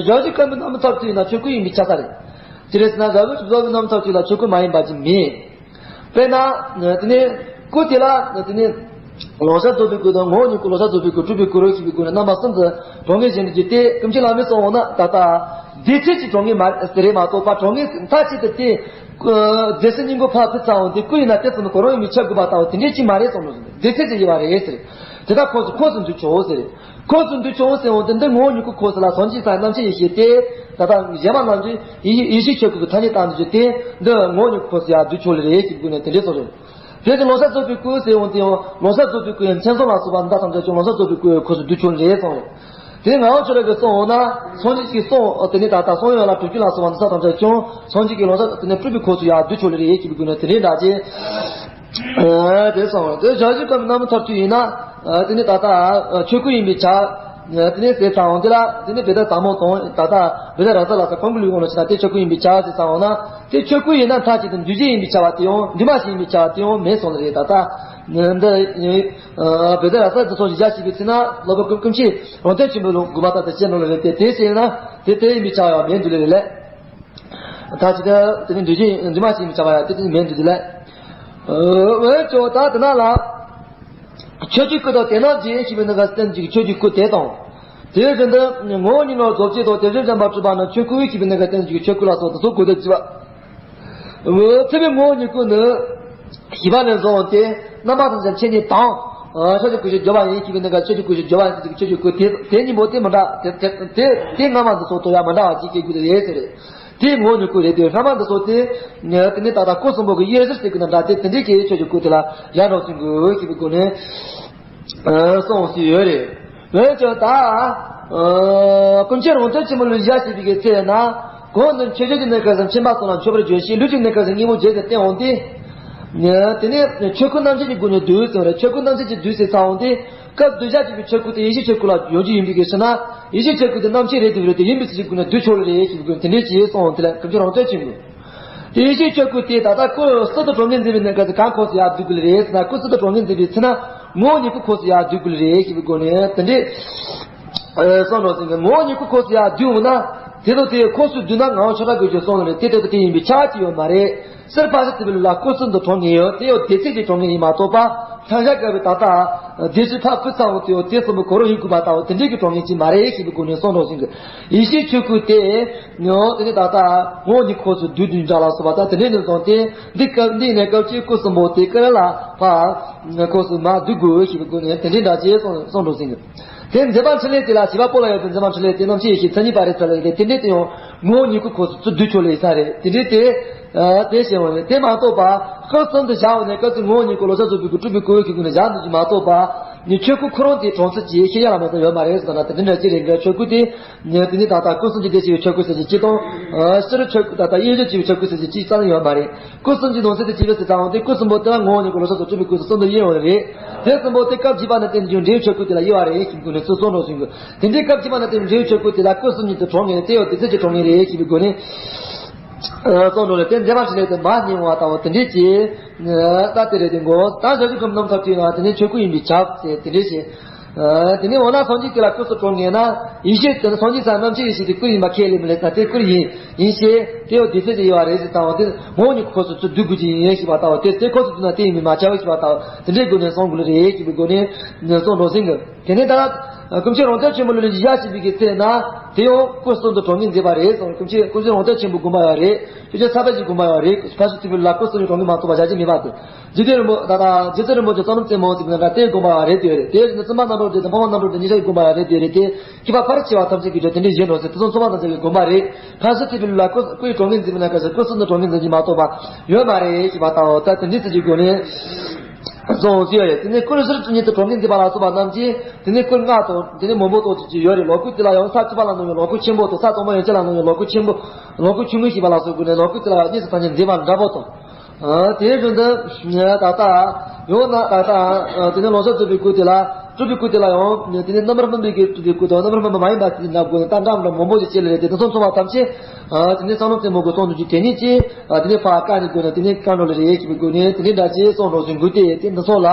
ཞལ་བཞུགས་གོང་མའི་རྣམ་སྨིན་ཚོགས་སྤྲུལ་ཡིན་ན་ཆོས་སྐུ་ཡིན་པའི་ཆ་ས་རེད། དེ་རེད་ཟེར་ན་ཞལ་བཞུགས་གོང་མའི་རྣམ་སྨིན་ཚོགས་སྤྲུལ་ལ་ཆོས་སྐུ་མ་ཡིན་པ་ཅིག་མེད། དཔེར་ན། དེ་ནས་སྐུ་དེ་ལ་དེ་ནས་ལོག་ལྟ་རྫོགས་པའི་སྐུ་དང་ངོ་བོ་ཉིད་སྐུ། ལོག་ལྟ་རྫོགས་པའི་སྐུ། སྤྲུལ་པའི་སྐུ་རེད་ཞེས་པའི་སྒོ་ནས་རྣམ་པ་གསུམ་དུ་གྲངས་ངེས་བཞིན་དུ་བརྗོད་དེ། ཀུན་མཁྱེན་བླ་མས་གསུངས་འོང་ན་ད་ལྟ་སྡེ་ཚན་གྱི་གྲངས་ངེས་མ་རེད་མ་གཏོགས་པ། གྲངས་ངེས་མཐའ་གཅིག་ཏུ་དེ་སྡེ་ཚན་སྙིང་པོ་ཕར་ཕུད་ཚར་འོང་དེ་སྐུ་ཡིན་ན་དེ་ཙམ་གོ་རིམ་ཡིན་པའི་ཆ་དགོས་པ་ལྟ་བུ་དེ་འདྲའི་ཅིག་མ་རེད་གསུངས་ནོ། སྡེ་ཚན་གྱི་དབྱེ་བ་རེད་ཟེར། དེ་དག་ཁོངས་སུ་ཁོངས་སུ་འདུ་ཆོག་ཟེར། ཁོངས་སུ་འདུ་ཆོག་ཟེར་འོང་དེ་འདི་ངོ་བོ་ཉིད་སྐུ་ཁོངས་སུ་ལ་སངས་རྒྱས་ས་རྣམ་མཁྱེན་ཡེ་ཤེས་ཏེ། ད་ལྟ་གཞན་མ་རྣམས་ཀྱིས་ཡེ་ཡེ་ཤེས་ཆོས་སྐུ་གི་ཐ་སྙད་བཏགས་འདུག་ཅེས་ཏེ། འདི་ངོ་བོ་ཉིད་ཁོངས་སུ་ཡང་བསྡུ་ཆོག་ལེ་རེད་ཞེས་ཀུན་ནས་དེ་འདྲའི་སོགས་རེད། དེ་ཚེ་ལོག་ལྟ་རྫོགས་པའི་སྐུ་ཟེར་འོང་དེ་ཡང་ལོག་ལྟ་རྫོགས་པའི་སྐུ་ཡང་མཚན་བཟང་ལ་སོགས་པ་འདི་དག་ཐམས་ཅད་ཀྱང་ལོག་ལྟ་རྫོགས་པའི་སྐུ་ཁོངས་སུ་བསྡུ་ཆོག་ལེ་རེད་གསུངས་རེད། དེ་ངག་དབང་ཆོས་གྲགས་ཀྱིས་གསུངས་འོང་ན་སངས་རྒྱས་ཀྱིས་གསུངས་དེ་ནི་ད་ལྟ་གསུང་ཡོད་ལ་གྲུབ་ཀྱི་ལ་སོགས་པ་འདི་དག་ཐམས་ཅད་ཀྱང་སངས་རྒྱས་ཀྱིས་ལོག་ལྟ་དེ་ནི་སྤྲུལ་པའི་ཁོངས་སུ་ཡང་བསྡུ་ཆོག་ལེ་རེད་ཞེས་ཀུན་ནས་དེ་འདྲའི་འདྲ་ཅེས། ཨ་དེ་སོང་བ་དེ་ཞལ་བཞུགས་གོང་མའི་རྣམ་སྨིན་ཚོགས་སྤྲུལ་ཡིན་ན། ཨ་དེ་ནི་ད་ལྟ་ཨ་ཆོས་སྐུ་ཡིན་པའི་ཆ། ཨ་དེ་ནི་ཟེར་ཚར་འོང་དེ་ལ་དེ་ནི་བེ་ད་ཟབ་མོ་དང་ད་ལྟ་བེ་ད་ར་ས་ལ་ས་ཁོང་གི་ལུས་དབང་ལ་ཕྱིན་ན་དེ་ཆོས་སྐུ་ཡིན་པའི་ཆ་ཟེར་ཚར་འོང་ན། དེ་ཆོས་སྐུ་ཡིན་ན་མཐའ་གཅིག་ཏུ་འདུས་བྱས་ཡིན་པའི་ཆ་བ་དེ་ཡང་འདུས་མ་བྱས་ཡིན་པའི་ཆ་བ་དེ་ཡང་མེད་སོང་ལེ་རེད། ད་ལྟ་འདི་ཨ་བེ་ད་ར་ས་དེ་སོགས་ཀྱི་ཡ་ཞིག་པའི་ཚེ་ན་སློབ་དཔོན་ཀུན་མཁྱེན་རང་སྟོན་ཆེན་པོའི་ལུང་དགོངས་པ་ལྟར་དུ་བྱས་ནོ་ལེ་རེད་དེ། དེ་ཟེར་ན་དེ་དེ་ཡིན་པའི་ཆ་བ་ཡང་མེད་འདུག་ལེ་རེད་ལེ། ད་ཅི་ད་དེ་ནི་འདུས་བྱས་འདུས་མ་བྱས་ཡིན་པའི་ཆ་བ་ཡང་དེ་དེ་མེད་འདུག་ལེ། འོན་ཀྱང་ད་དེ་ན་ལ། ཆོས་ཀྱི་སྐུ་དང་དེ་རྣམས་ཀྱི་ཞེས་པའི་ནང་ག་སྟོན་གྱི་ཆོས་ཀྱི་སྐུ་དེ་དང་། དེ་བཞིན་དུ་ངོ་བོ་ཉིད་ནི་རྫོགས་བྱེད་དང་དེ་བཞིན་དུ་བྱམས་པ་སྤྲུལ་པ་ནི་ཆོས་སྐུ་ཞེས་པའི་ནང་ག་སྟོན་གྱི་ཆོས་སྐུ་ལ་སོགས་དེ་ཚོ་གོ་བདེ་བྱེད་པ། ཚད་མའི་ངོ་བོ་ཉིད་སྐུ་ནི། ཞེས་པ་ནས་བཟུང་སྟེ་རྣམ་པ་ཐམས་ཅད་མཁྱེན་ནས་དང་། ཆོས་ཀྱི་སྐུ་ཞེས་བརྗོད་པ་ཡིན་ཞེས་པའི་ནང་ག་ཆོས་ཀྱི་སྐུ་ཞེས་བརྗོད་པ་ཡིན་ཞེས་ཀྱི་ཆོས་ཀྱི་སྐུ་དེ་དེ་གཉིས་པོ་དེ་མི་འདྲ་དེ་དེ་དེ་སྔ་མ་འདི་ཚོ་དང་ཡང་མི་འདྲ་བ་ཅིག་སྐྱེ་དགོས་ཡོད་ཟེར་རེད། དེའི་ངོ་བོ་ཉིད་སྐུ་རེད་དེ། སྔ་མ་འདི་ཚོ་དེ། དེ་ནི་ད་ལྟ་སྐུ་གསུམ་པོ་གི་དབྱེ་གཞིར་བྱེད་དགོས་ན་འདྲ་སྟེ་དེ་འདྲའི་གི་ཆོས་ཀྱི་སྐུ་དེ་ལ་ཡར་འགྲོ་ཚུལ་དགོས་ཞེས་པའི་སྒོ་ནས། གསུངས་སྲིད་ཡོད་རེད། འོན་ཀྱང་ད། ཀུན་མཁྱེན་རང་སྟོན་ཆེན་པོ་ལུགས་བཞག་ཞེས་པའི་གི་ཚེ་ན། གོང་དུ་མཆོད་བརྗོད་ཀྱི་གནས་སྐབས་སུ་མཁྱེན་པ་གསུམ་ལ་མཆོད་པར་བརྗོད་ཅིང་ལུས་ཀྱི་གནས་སྐབས་སུ་དངོས་པོ་བརྗོད་དེ་བསྟན་འོང་སྟེ། དེ་ནས་ཆོས་སྐུ་རྣམ་མཁྱེན་གྱི་སྒོ་ནས་བསྡུས་ཟེར་བ་རེད། ཆོས་སྐུ་རྣམ་མཁྱེན་གྱིས་བསྡུས་ཟེར་ཚར་འོང་སྟེ། སྐབས་བསྡུ་བྱ་བྱེད་པའི་ཆོས་སྐུ་དེ་ཡེ་ཤེས་ཆོས་སྐུ་ལ་ཡོང་རྒྱུ་ཡིན་པའི་གི་ཕྱིར་ན། ཡེ་ཤེས་ཆོས་སྐུ་དེ་རྣམ་མཁྱེན་རེད་འདུག་རེད་དེ་ཡིན་པའི་ཕྱིར་ཀུན་ནས་བསྡུ་ཆོག་ལེ་རེད་ཞེས་པའི་སྐོར་དེ་འདྲས་ཀྱིས་གསུངས་དེ་ལ་ཀུན་མཁྱེན་རང་སྟོན་ཆེན་པོས། དེ་ཡེ་ཤེས་ཆོས་སྐུ་དེ་ད་ལྟ་སྐུ་གསུམ་དུ་གྲངས་ངེས་འཛིན་པའི་གནས་སྐབས་སུ་གང་ཁོངས་སུ་ཡར་བསྡུ་དགོས་ལེ་རེད་ཟེར་ན། སྐུ་གསུམ་དུ་གྲངས་ངེས་འཛིན་པའི་ཚེ་ན་ངོ་བོ་ཉིད་སྐུ་ཁོངས་སུ་ཡར་བསྡུ་དགོས་ལེ་རེད་ཞེས་པའི་སྒོ་ནས་དེ་འདྲས་གསུངས་འགྲོ་ཟིན་གི། ངོ་བོ་ཉིད་སྐུ་ཁོངས་སུ་ཡར་བསྡུ་འོང་ན། དེ་དང་དེ་ཁོངས་སུ་བསྡུ་ན་ངག་དབང་ཆོས་གྲགས་ཀྱིས་གསུངས་ནོ་རེད། དེ་ལྟར་དུ་དེ་ཡིན་པའི་ཆ་ཅི་ཡོད་མ་རེད། གསེར་ཕ་ཤ་ཐིགས་པའི་ལུགས་ལ་སྐུ་གསུམ་དུ་གྲངས་ངེས་ཡོད། དེ་ཡང་སྡེ་ཚན་གྱི་གྲངས་ངེས་ཡིན་མ་གཏོགས་པ། མཚན་བྱང་བཀལ་བའི་ད་ལྟ་སྡེ་བཞི་ཕར་ཕུད་ཚར་འོང་དེ་ཡང་དེ་གསུམ་པོ་གོ་རིམ་ཡིན་དགོས་པ་ལྟ་བུ་དེ་འདྲའི་གི་གྲངས་ངེས་ཅིག་མ་རེད་ཞེས་པའི་སྒོ་ནས་གསུངས་འགྲོ་ཟིན་གི། ཡེ་ཤེས་ཆོས་སྐུ་དེ་ཡང་དེ་ནི་ད་ལྟ་ངོ་བོ་ཉིད་ཁོངས་སུ་བསྡུ་དུས་འདྲ་ལ་སོགས་པ་ད་དེ་འདྲའི་ནས་བཟུང་སྟེ་འདི་སྐབས་འདི་ནས་སྐབས་ཅིག་སྐུ་གསུམ་པོ་དེ་ཀ་ར་ལ་ཕར་ཁོངས་སུ་མར་བསྡུ་དགོས་ཞེས་པའི་སྒོ་ནས་དེ་འདྲའི་འདྲ་ཅེས་གསུངས་གསུངས་འགྲོ་ཟིན་གི། དེ་མཛད་པ་འཕྲིན་ལས་དེ་ལ་བྱིས་པ་པོ་ལ་ཡོད་པའི་མཛད་པ་འཕྲིན་ལས་དེ་རྣམ་མཁྱེན་ཡེ་ཤེས་མཚན་ཉིད་པ་རེད་ཚར་ལ་ཡོད་དེ། དེ་འདྲའི་དེ་ཡང་ངོ་བོ་ཉིད་སྐུ་ཁོངས་སུ་ཚུར་བསྡུ་ཆོག་ལེ་ས་རེད། དེ་འདྲའི་དེ། ཨ་དེ་བྱས་འོང་ནས་དེ་མ་གཏོགས་པ། སྐུ་གསུམ་དུ་བཞག་འོང་ནས་སྐབས་སུ་ངོ་བོ་ཉིད་སྐུ་ལོག་ལྟ་རྫོགས་པའི་སྐུ་སྤྲུལ་པའི་སྐུ་ཡོད་ཀྱི་སྒོ་ནས་བཞག་འདུག་ཅིག་མ་གཏོགས་པ། ནི་ཆོས་སྐུ་ཁོ་རང་དེའི་གྲངས་ཚད་ཀྱིས་ཤེས་ཡ་ལ་མ་ཟད་ཡོད་མ་རེད་ཟེར་ན་དེ་འདྲ་འདྲ་ཅི་རེད་འགའ་ཆོས་སྐུ་དེ། དེ་ནི་ད་ལྟ་སྐུ་གསུམ་གྱི་སྡེ་ཆེ་བའི་ཆོས་སྐུ་ཟེར་གྱི་སྤྱི་དང་། ཕྱི་རོལ་ཆོས་སྐུ་ད་ལྟ་དབྱེ་གཞིར་གྱུར་པའི་ཆོས་སྐུ་ཟེར་གྱི་གཅིག་ཙམ་ཡོད་མ་རེད། སྐུ་གསུམ་གྱི་ནང་གསེས་དེ་ཅི་རེད་ཟེར་ཙམ་དེ་སྐུ་གསུམ་པོ་དེ་ལ་ངོ་བོ་ཉིད་སྐུ་ལོག་ལྟ་རྫོགས་པའི་སྐུ་སོ་གསུམ་དུ་དབྱེ་བ་རེད། དེ་གསུམ་པོ་དེ་སྐབས་བཞི་པ་ནས་བསྟན་རྒྱུ་འབྲས་བུའི་ཆོས་སྐུ་དེ་ལ་དབྱེ་བ་རེད་ཞེས་སྒོ་ནས་ཚུར་གསུངས་འགྲོ་ཟིན་དགོས། དེ་འདྲའི་སྐབས་བཞི་པ་ནས་བསྟན་རྒྱུ་འབྲས་བུའི་ཆོས་སྐུ་དེ་ལ་སྐུ་གསུམ་ཉིད་དུ་གྲངས་ངེས་ནས་དེ་ཡང་སྡེ་ཚན་གྱི་གྲངས་ངེས་རེད་ཞེས་པའི་སྒོ་ནས། གསུངས་འགྲོ་ལེ། དེ་མཛད་པ་འཕྲིན་ལས་དེ་མ་རྙིང་བ་དང་དེ་འདྲའི་ཅིག་ད་དེ་རེད་དེ་གོ། ད་ཞལ་བཞུགས་གོང་མའི་རྣམ་ཐར་བྲིས་ན་དེ་ནི་ཆོས་སྐུ་ཡིན་པས་ཁྱབ་ཟེར་དེ་འདྲའི་ཞིག་དེ་ནི་འོ་ན་སངས་རྒྱས་དེ་ལ་སྐུ་གསུམ་གྲངས་ངེས་ན། ཡེ་ཤེས་དེ་ནི་སངས་རྒྱས་ས་རྣམ་མཁྱེན་ཡེ་ཤེས་དེ་སྐུ་ཡིན་པ་ཁས་ལེན་མི་ལེན་ན་དེ་སྐུ་ཡིན་ཡིན་ཞེས་དེ་ཡང་སྡེ་ཚན་དེ་ཡོད་པ་རེད་ཟེར་ལྟ་བ་དེ་ངོ་བོ་ཉིད་ཁོངས་སུ་ཚུར་བསྡུ་དགོས་ཀྱི་ཡིན་ཞེས་པ་ལྟ་བ་དེ་དེ་ཁོངས་སུ་བསྡུ་ན་དེ་ཡིན་མིན་མ་ཁྱབ་ཞེས་པ་ལྟ་བ་དེ་འདྲའི་སྒོ་ནས་གསུངས་དགོས་ལེ་རེད་ཞེས་པའི་སྒོ་ནས་གསུངས་འགྲོ་ཟིན་གི། དེ་ནས་ད། ཀུན་མཁྱེན་རོང་སྟོན་ཆེན་པོ་ལུ་ལས་བཞག་ཞིག་པའི་གི་ཚེ་ན། དེ་ཡང་སྐུ་གསུམ་དུ་གྲོང་ཁྱེར་མཛད་པ་རེད་གསུངས། ཀུན་མཁྱེན་ཀུན་མཁྱེན་རོང་སྟོན་ཆེན་པོ་དགོངས་པ་ཡང་རེད། ཆོས་རྒྱལ་ཚངས་པ་ཆེན་དགོངས་པ་ཡང་རེད། ཕར་ཕྱིན་ཐེག་པའི་ལུགས་ལ་སྐུ་གསུམ་གྱི་གྲོང་ཁྱེར་མ་གཏོགས་པ་བཞག་རྒྱུ་མེད་པ་དེ། རྗེ་བཙུན་རིན་པོ་ད་ལྟ་རྗེ་བཙུན་རིན་པོ་ཆེ་གཙང་ལམ་རྩེ་མོ་ཟེར་བའི་ནང་དེ་དགོངས་པ་ཡང་རེད་དེ་རེད། དེ་ནི་བཙུན་མ་རྣམ་གྲོལ་དེ་དང་འཕགས་མ་རྣམ་གྲོལ་དེ་གཉིས་ཆ་གི་དགོངས་པ་ཡང་རེད་དེ་རེད་དེ། མཁས་པ་ཕལ་ཆེ་བ་ཐམས་ཅད་ཀྱིས་ཀྱང་དེ་འདྲའི་བཞེད་ནོ་ཟེར། དེ་ཚོ་ཚང་མ་ཐམས་ཅད་ཀྱི་དགོངས་པ་རེད། ཕར་ཕྱིན་ཐེག་པའི་ལུགས་ལ་སྐུ་སྐུའི་གྲོང་ཁྱེར་མཛད་པའི་ནང་སྐབས་སུ་སྐུ་གསུམ་དུ་གྲོང་ཁྱེར་མཛད་རྒྱུ་མ་གཏོགས་པ་ཡོད་མ་རེད་ཅེས་པ་ལྟ་བུ་ད་དེ་འདྲའི་ཚིག་གི་སྒོ་ནས། གསུངས་ཡོད་རེད། དེ་ནས་ཀུན་གཞིར་དུ་ཉིད་དུ་གྲོང་ཁྱེར་མཛད་པ་ལ་སོགས་པ་རྣམས་ཀྱིས། དེ་ནས་སྐུ་ལྔ་དང་དེ་ནས་མང་པོ་དང་ཅིག་ཅིག་ཡོད་རེད། ལོ་སྐུ་དེ་ལ་ཡང་ས་བཅུ་པ་ལ་གནང་བའི་ལོ་སྐུ་ཆེན་པོ་དང་ས་དང་པོ་ཡན་ཆད་ལ་གནང་བའི་ལོ་སྐུ་ཆེན་པོ། ལོ་སྐུ་ཆུང་ངུ་ཞེས་པ་ལ་སོགས་ཀྱི་ནས་ལོ་སྐུ་དེ་ལ་གཉིས་སུ་ཐམས་ཅད་མཛད་པ་འདྲ་པོ་དང་། དེའི་རྒྱུན་དུ་ད་ལྟ་ཡང་ན་ད་ལྟ་དེ་ནས་ལོངས་སྤྱོད་རྫོགས་པའི་སྐུ་དེ་ལ་སྤྲུལ་པའི་སྐུ་དེ་ལ་ཡང་དེ་ནས་རྣམ་པར་སྨིན་པའི་གི་སྤྲུལ་པའི་སྐུ་དང་རྣམ་པར་སྨིན་པ་མ་ཡིན་པ་དེ་འདྲ་དགོས་ནས་ད་འདྲ་འདྲ་མང་པོ་ཞིག་བྱས་ལ་རེད། དེ་དེ་ཚོ་ཚང་མ་ཐམས་ཅད་དེ་ནས་གཙང་ལམ་རྩེ་མོ་གི་གསུང་དུ་གྱུར་དེ་ཉིད་ཀྱིས། དེ་ནས་ཕར་བཀག་ནས་དགོས་ན་དེ་ནས་བཀག་འགྲོ་ལེ་རེད་ཞེས་པའི་སྒོ་ནས་དེ་ནས་འདྲ་ཅེས་གསུངས་འགྲོ་ཞིང་འགུལ་ཏེ་དེ་འདི་ཚོ་ལ།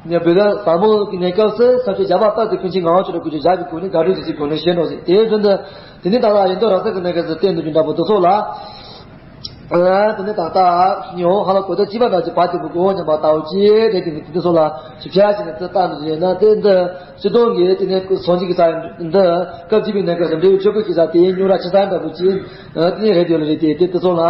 བོད་ཟླ་ཟླ་མོ་གི་གནས་སྐབས་སུ་ས་བཅད་བརྒྱ་པ་ལྟར་དུ་ཀུན་མཁྱེན་ངག་དབང་ཆོས་གྲགས་ཀྱིས་བསྒྱུར་བཞག་པའི་སྒོ་ནས་དགག་སྒྲུབ་ཀྱི་སྒོ་ནས་བཤད་འགྲོ་ཞིང་དེའི་རྒྱུན་དུ། དེ་ནས་ད་ལྟ་ཡིན་མདོ་རབ་གསལ་གྱི་གནས་སྐབས་སུ་བསྟན་དུ་གྱུར་འདྲ་པོ་འདི་ཚོ་ལ། དེ་ནས་ད་ལྟ་ཡང་ཧ་ལ་གོ་བརྡ་གཅིག་པ་འདྲ་ཅིག་བར་དེ་བུ་གོ་སྙམ་པ་ལྟ་བུ་ཅིག་རེད། དེ་ནས་དེ་ཚོ་ལ་ཞིབ་ཆ་ཞིག་ནས་དེ་ལྟ་འདུག་ཟེར་ན་དེ་འདི། སྤྱི་དོན་གྱི་དེ་ནས་སངས་རྒྱས་ཀྱི་ས་འདི་སྐབས་བརྒྱད་པའི་གནས་སྐབས་སུ་འབྲས་བུ་ཆོས་སྐུ་སྐྱེ་ས་དེའི་རྙོག་དྲ་ཆེ་ས་འདྲ་པོ་ཅིག་དེ་ནས་རེད་དེ་ལ་རེད་དེ་དེ་དེ་ཚོ་ལ་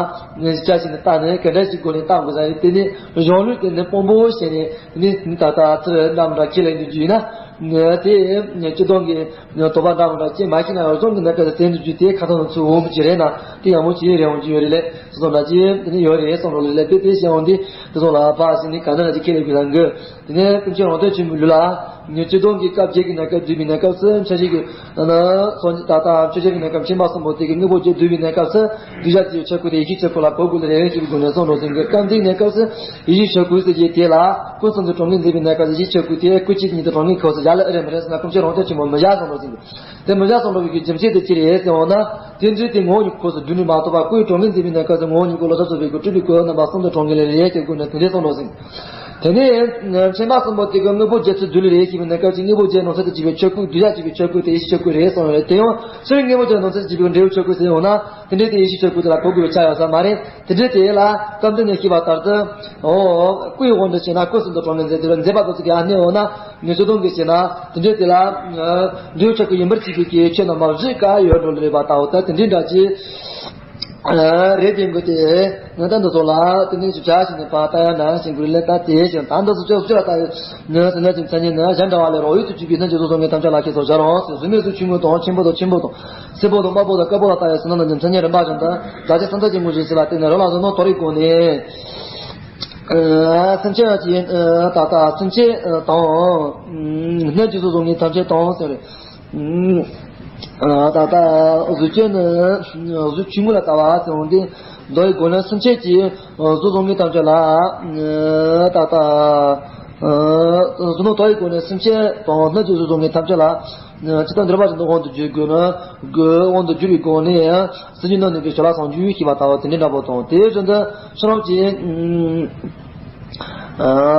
ཞིབ་ཆ་ཞིག་ནས་བལྟས་ནས་ག་འདྲ་ཞིག་སྒོ་ནས་བལྟ་དགོས་ས་རེད། དེ་ནས་གཞུང་ལུགས་དེ་ནས་དཔང་པོ་བྱས་ནས་དེ་ནས་ད་ལྟ་ཚུར་རྣམ་གྲངས་ཁས་ལེན་རྒྱུ་ཡིན་ན་དེ་སྤྱི་དོན་གྱི་དོགས་པ་འདྲ་མི་འདྲ་ཅིག་མ་ཤེས་ན་ཡང་གཞུང་གི་གནས་སྐབས་སུ་དེ་འདུག་རྒྱུ་དེ་ཁ་ཐོག་ནས་ཚུར་འོང་གི་ཅི་རེད་ན་དེ་ཡག་མོ་ཅིག་རེད་འོང་གི་ཡོད་རེད་ལས་སོ་སོ་འདྲ་ཅིག་དེ་ནས་ཡོད་རེད་བསམ་རོགས་ལས་ལས་དེ་དེ་བཤད་འོང་དུས་དེ་ཚོ་ལ་ཕར་ཕྱིན་ནས་ག་འདྲ་ཅིག་ཁས་ལེན་དགོས་ལ་འགོད། དེ་ནས་ཀུན་མཁྱེན་རོང་སྟོན་ཆེན་པོའི་ལུགས་ལ། སྤྱི་དོན་གྱི་སྐབས་བརྒྱད་ཀྱི་གནས་སྐབས་བསྡུས་པའི་གནས་སྐབས་སུ་མཆོད་བྱེད་ཀྱི། སངས་རྒྱས་ད་ལྟ་མཆོད་བྱེད་ཀྱི་གནས་སྐབས་མཁྱེན་པ་གསུམ་པོ་དེ་གི་དངོས་པོ་བརྒྱད་བསྡུས་པའི་གནས་སྐབས་སུ་གདུལ་བྱ་དེའི་ཆོས་སྐུ་དེ་ཡེ་ཤེས་ཆོས་སྐུ་ལ་གོ་དགོས་ལེ་རེད་ཅེས་པའི་སྒོ་ནས་གསུངས་འགྲོ་ཟིན་གྱི་སྐབས་འདིའི་གནས་སྐབས་སུ་ཡེ་ཤེས་ཆོས་སྐུ་ཟེར་གྱི་དེ་ལ་སྐུ་གསུམ་དུ་གྲངས་ངེས་མཛད་པའི་གནས་སྐབས་སུ་ཡེ་ཤེས་ཆོས་སྐུ་དེ་སྐུ་གཅིག་ཉིད་དུ་གྲངས་ངེས་ཁོངས་སུ་བཞག་ལེ་ཨེ་རེད་མི་རེད་ཟེར་ན་ཀུན་མཁྱེན་རོང་སྟོན་ཆེན་པོ་མི་བཞག་གསུངས་འགྲོ་ཟིན་གྱི། དེ་མི་བཞག་གསུངས་འགྲོ་བའི་རྒྱུ་མཚན་དེ་ཅི་རེད་ཟེར་འོང་ན། དེ་འདྲའི་དེ་ངོ་བོ་ཉིད་ཁོངས་སུ་བསྡུས་ནས་མ་གཏོགས་པ་སྐུའི་གྲངས་ངེས་མཛད་པའི་གནས་སྐབས་སུ་ངོ་བོ་ཉིད་ཀྱི་ལོ་ཙཱ་གཙོ་བའི་སྐུ་སྤྲུལ་པའི་སྐུ་རྣམ་པ་གསུམ་དུ་གྲངས་ངེས་ལེ་རེད་ཅེས་སྒོ་ནས་དེ་འདྲའི་གསུངས་འགྲོ་ཟིན། དེ་ནས་མཁྱེན་པ་གསུམ་པོ་དེ་གི་དངོས་པོ་བརྒྱད་ཚུར་བསྡུས་ལེ་རེད་ཞེས་པའི་གནས་སྐབས་ཀྱི་དངོས་པོ་བརྒྱད་ནང་ཚན་དུ་གྱུར་པའི་ཆོས་སྐུ་གདུལ་བྱ་གྱུར་པའི་ཆོས་སྐུ་དེ་ཡེ་ཤེས་ཆོས་སྐུ་རེད་གསུངས་ཡོད་རེད། དེ་ཡང་ཕྱིར་དངོས་པོ་བརྒྱད་ནང་ཚན་དུ་གྱུར་པའི་འབྲས་བུ་ཆོས་སྐུ་ཟེར་འོང་ན་དེ་འདྲའི་དེ་ཡེ་ཤེས་ཆོས་སྐུ་དེ་ལ་གོ་དགོས་པའི་ཆ་ཡོད་ས་མ་རེད། དེ་འདྲའི་དེ་ལ་སྐབས་འདི་ནས་ཤེས་པ་ལྟར་དུ། ཨོ། སྐུའི་དབང་དུ་བྱས་ན་སྐུ་གསུམ་དུ་གྲངས་ངེས་མཛད་དེ་མཛད་པ་དང་ཚིག་གི་ཨ་ནེ་འོ་ན་ངེས་སོ་དོན་གྱི་བྱས་ན་དེ་འདྲའི་དེ་ལ། འབྲས་བུ་ཆོས་སྐུ་ཡིན་པར་བྱེད་པའི་གི་ཆོས་རྣམ་པ་བཞི་ཀ་ཡོད་འགྲོ་ལེ་རེད་པ་ལྟ་བུ་ད་དེ་འདྲའི་འདྲ་ཅིག་རེད་དེ་འགོད་དེ། ང་ད་འདི་ཚོ་ལ་དེ་ནས་ཞིབ་ཆ་ཞིག་ནས་ཕར་ལྟ་ཡ་ན་ཞིང་ཀུན་ལས་ལྟ་དེ་ཞིང་ད་འདི་ཚོ་ཅོག་ཅོག་ལ་ལྟ་ཡོད་ན་ཟེར་ན་ཅིག་མཚན་ཉིད་ནི་གཞན་འདྲ་བ་ལས་རོགས་ཡུལ་དུ་གྱུར་པའི་སྣོད་ཀྱི་གཟུགས་སོགས་ངེས་ཐམས་ཅད་ལ་ཁྱེད་ཚོ་སྦྱར་རོ་ཟེར་གཟུགས་མེད་གཟུགས་ཆུང་ངུ་དང་ཆེན་པོ་དང་ཆེན་པོ་དང་སེར་པོ་དང་དམར་པོ་དང་དཀར་པོ་ལ་ལྟ་ཡོད་ཟེར་ན་ནི་མཚན་ཉིད་རིམ་པ་བཞིན་དུ་བདག་ཅག་སེམས་ཙམ་གྱི་དངོས་གཞི་ཟེར་ལ་བརྟེན་ནས་རང་ལ་གཟུགས་སྣང་མཐོ་རིས་སྒོ་ནས། སེམས་ཅན་གྱི་ད་ལྟ་སེམས་ཅན་དང་སྣོད་ཀྱི་གཟུགས་སོགས་ངེས་ཐམས་ཅད་དང་ཟེར། ད་ལྟ་གཟུགས་ཅན་ནི་གཟུགས་ཆུང་ངུ་ལ་ལྟ་བ་ཟེར་འོང་དུས་མདོ་ཡི་སྒོ་ནས་སེམས་ཅན་གྱི་གཟུགས་སོགས་ངེས་ཐམས་ཅད་ལ་ད་ལྟ་གཟུགས་སྣང་མཐོ་བའི་སྒོ་ནས་སེམས་ཅན་དང་སྣོད་ཀྱི་གཟུགས་སོགས་ངེས་ཐམས་ཅད་ལ་ཇི་ལྟར་འདོད་པ་བཞིན་དུ་དབང་དུ་བསྒྱུར་དགོས་ན་དབང་དུ་བསྒྱུར་བའི་སྒོ་ནས་སེམས་ཅན་རྣམས་ནི་གི་ཆོས་ལ་བྱང་ཆུབ་ཞེས་པ་ལྟ་བུ་དེ་འདྲའི་འདྲ་པོ་དང་དེའི་རྒྱུན་དུ་བསོད་ནམས་ཀྱི།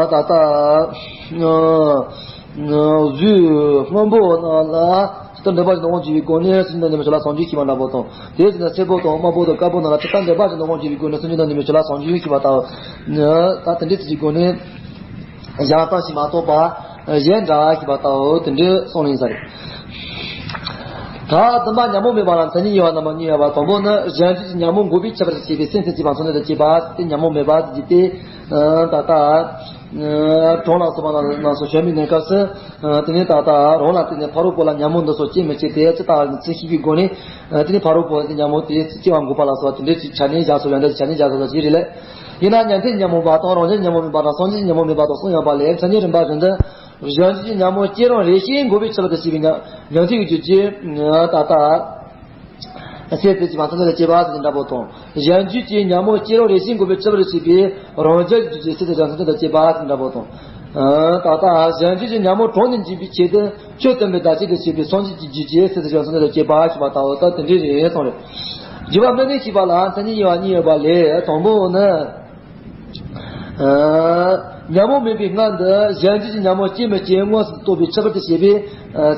ད་ལྟ་གཟུགས་སྔོན་པོ་རྣམས་ལ་ཇི་ལྟར་འདོད་པ་བཞིན་དུ་དབང་བསྒྱུར་བའི་སྒོ་ནས་སེམས་ཅན་རྣམས་ནི་ཆོས་ལ་བྱང་ཆུབ་ཞེས་པ་འདྲ་པོ་དང་། དེ་བཞིན་དུ་སེར་པོ་དང་དམར་པོ་དང་དཀར་པོ་རྣམས་ལ་ཇི་ལྟར་འདོད་པ་བཞིན་དུ་དབང་བསྒྱུར་བའི་སྒོ་ནས་སེམས་ཅན་རྣམས་ནི་ཆོས་ལ་བྱང་ཆུབ་ཞེས་པ་ལྟ་བུ། ད་དེ་འདྲའི་ཚིག་གི་སྒོ་ནས་གཞན་དག་ཞིག་མ་གཏོགས་པ་གཞན་འདྲ་ཞེས་པ་ལྟ་བུ་དེ་འདྲའི་གསུངས་ལེན་ས་རེད། ད་བདུན་པ་ཉོན་མོངས་མེད་པ་ལ་མཚན་ཉིད་དབྱེ་བ་རྣམ་པ་གཉིས་ཡོད་པ་དང་པོ་ནི་གཞན་རྒྱུད་ཀྱི་ཉོན་མོངས་འགོག་པའི་ཁྱད་པར་དུ་བྱས་པའི་སེམས་ཙམ་གྱི་བར་མཚོན་དོན་དུ་སྐྱེས་པ་དེ་ཉོན་མོངས་མེད་པ་དེ་སྟེ། ད་ལྟ། གྲོང་ལ་སོགས་པ་ལ་སོགས་བྱོན་པའི་གནས་སྐབས་སུ། དེ་ནས་ད་ལྟ་རང་ལ་བརྟེན་ནས་ཕ་རོལ་པོ་ལ་ཉོན་མོངས་འདི་སོགས་སྐྱེ་མི་སྐྱེ་དེ་ཅི་ལྟ་བ་ཡིན་ཚུལ་ཤེས་པའི་སྒོ་ནས། དེ་ནས་ཕ་རོལ་པོ་དེ་ཉོན་མོངས་དེ་སྐྱེ་བ་འགོག་པ་ལ་སོགས་པ་དེ་འདྲའི་ཅིག་བྱ་ནས་བཞག་སོགས་ཡང་འདྲ་བྱ་ནས་བཞག་སོགས་ཅི་རེད་ལས། ཡིན་ན་ཉན་ཐོས་ཉོན་མོངས་པ་དང་རང་རྒྱུད་ཉོན་མོངས་མེད་པ་དང་སངས་རྒྱས་ཉོན་མོངས་མེད་པ་དང་གསུངས་ཡོད་པ་ལས་མཚན་ཉིད་རིམ་པ་བཞིན་དུ། གཞན་རྒྱུད་ཀྱི་ཉོན་མོངས་སྐྱེ་རུང་རེ་ཞིག་འགོག་པའི་ཕྱིར་དུ་བྱས་པའི་ཉན་ཐོས་ཀྱི་རྒྱུད་ཀྱི་ད་ལྟ། སེམས་ཙམ་གྱི་བར་མཚོན་དོན་དུ་སྐྱེས་པ་ཟེར་འདྲ་པོ་དང་། གཞན་རྒྱུད་ཀྱི་ཉོན་མོངས་སྐྱེ་རུང་རེ་ཞིག་འགོག་པའི་ཕྱིར་དུ་བྱས་པའི་རང་རྒྱུད་ཀྱི་རྒྱུད་ཀྱི་སེམས་ཙམ་གྱི་བར་མཚོན་དོན་དུ་སྐྱེས་པ་ཟེར་འདྲ་པོ་དང་། ད་ལྟ་གཞན་རྒྱུད་ཀྱི་ཉོན་མོངས་གྲོང་ནས་འཇིག་པའི་ཆེད་དུ་ཆོས་སྟོན་པའི་བརྡ་ཆད་དུ་བྱས་པའི་སངས་རྒྱས་ཀྱི་རྒྱུད་ཀྱི་སེམས་ཙམ་གྱི་བར་མཚོན་དོན་དུ་སྐྱེས་པ་ཞེས་པ་ལྟ་བུ་ད་དེ་འདྲའི་རེད་གསུངས་རེད། རྒྱུད་པ་སྨོས་ནས་ཤེས་པ་ལ་མཚན་ཉིད་དབྱེ་བ་གཉིས་ཡོད་པ་ལས་དང་པོ་ནི། ཉོན་མོངས་མེད་པའི་སྔོན་དུ་གཞན་རྒྱུད་ཀྱི་ཉོན་མོངས་སྐྱེ་མི་སྐྱེ་མངོན་སུམ་དུ་རྟོགས་པའི་ཕྱིར་དུ་བྱས་པའི་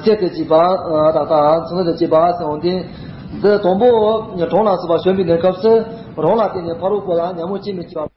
སེམས་ཙམ་གྱི་བར་ད་ལྟ་མཚོན་དོན་དུ་སྐྱེས་པ་ཟེར་འོང་དུས། འདི་དང་པོ་གྲོང་ལ་སོགས་པ་བྱོན་པའི་གནས་སྐབས་སུ་རང་ལ་བརྟེན་ནས་ཕ་རོལ་པོ་ལ་ཉོན་མོངས་སྐྱེ་མི་སྐྱེ་བ་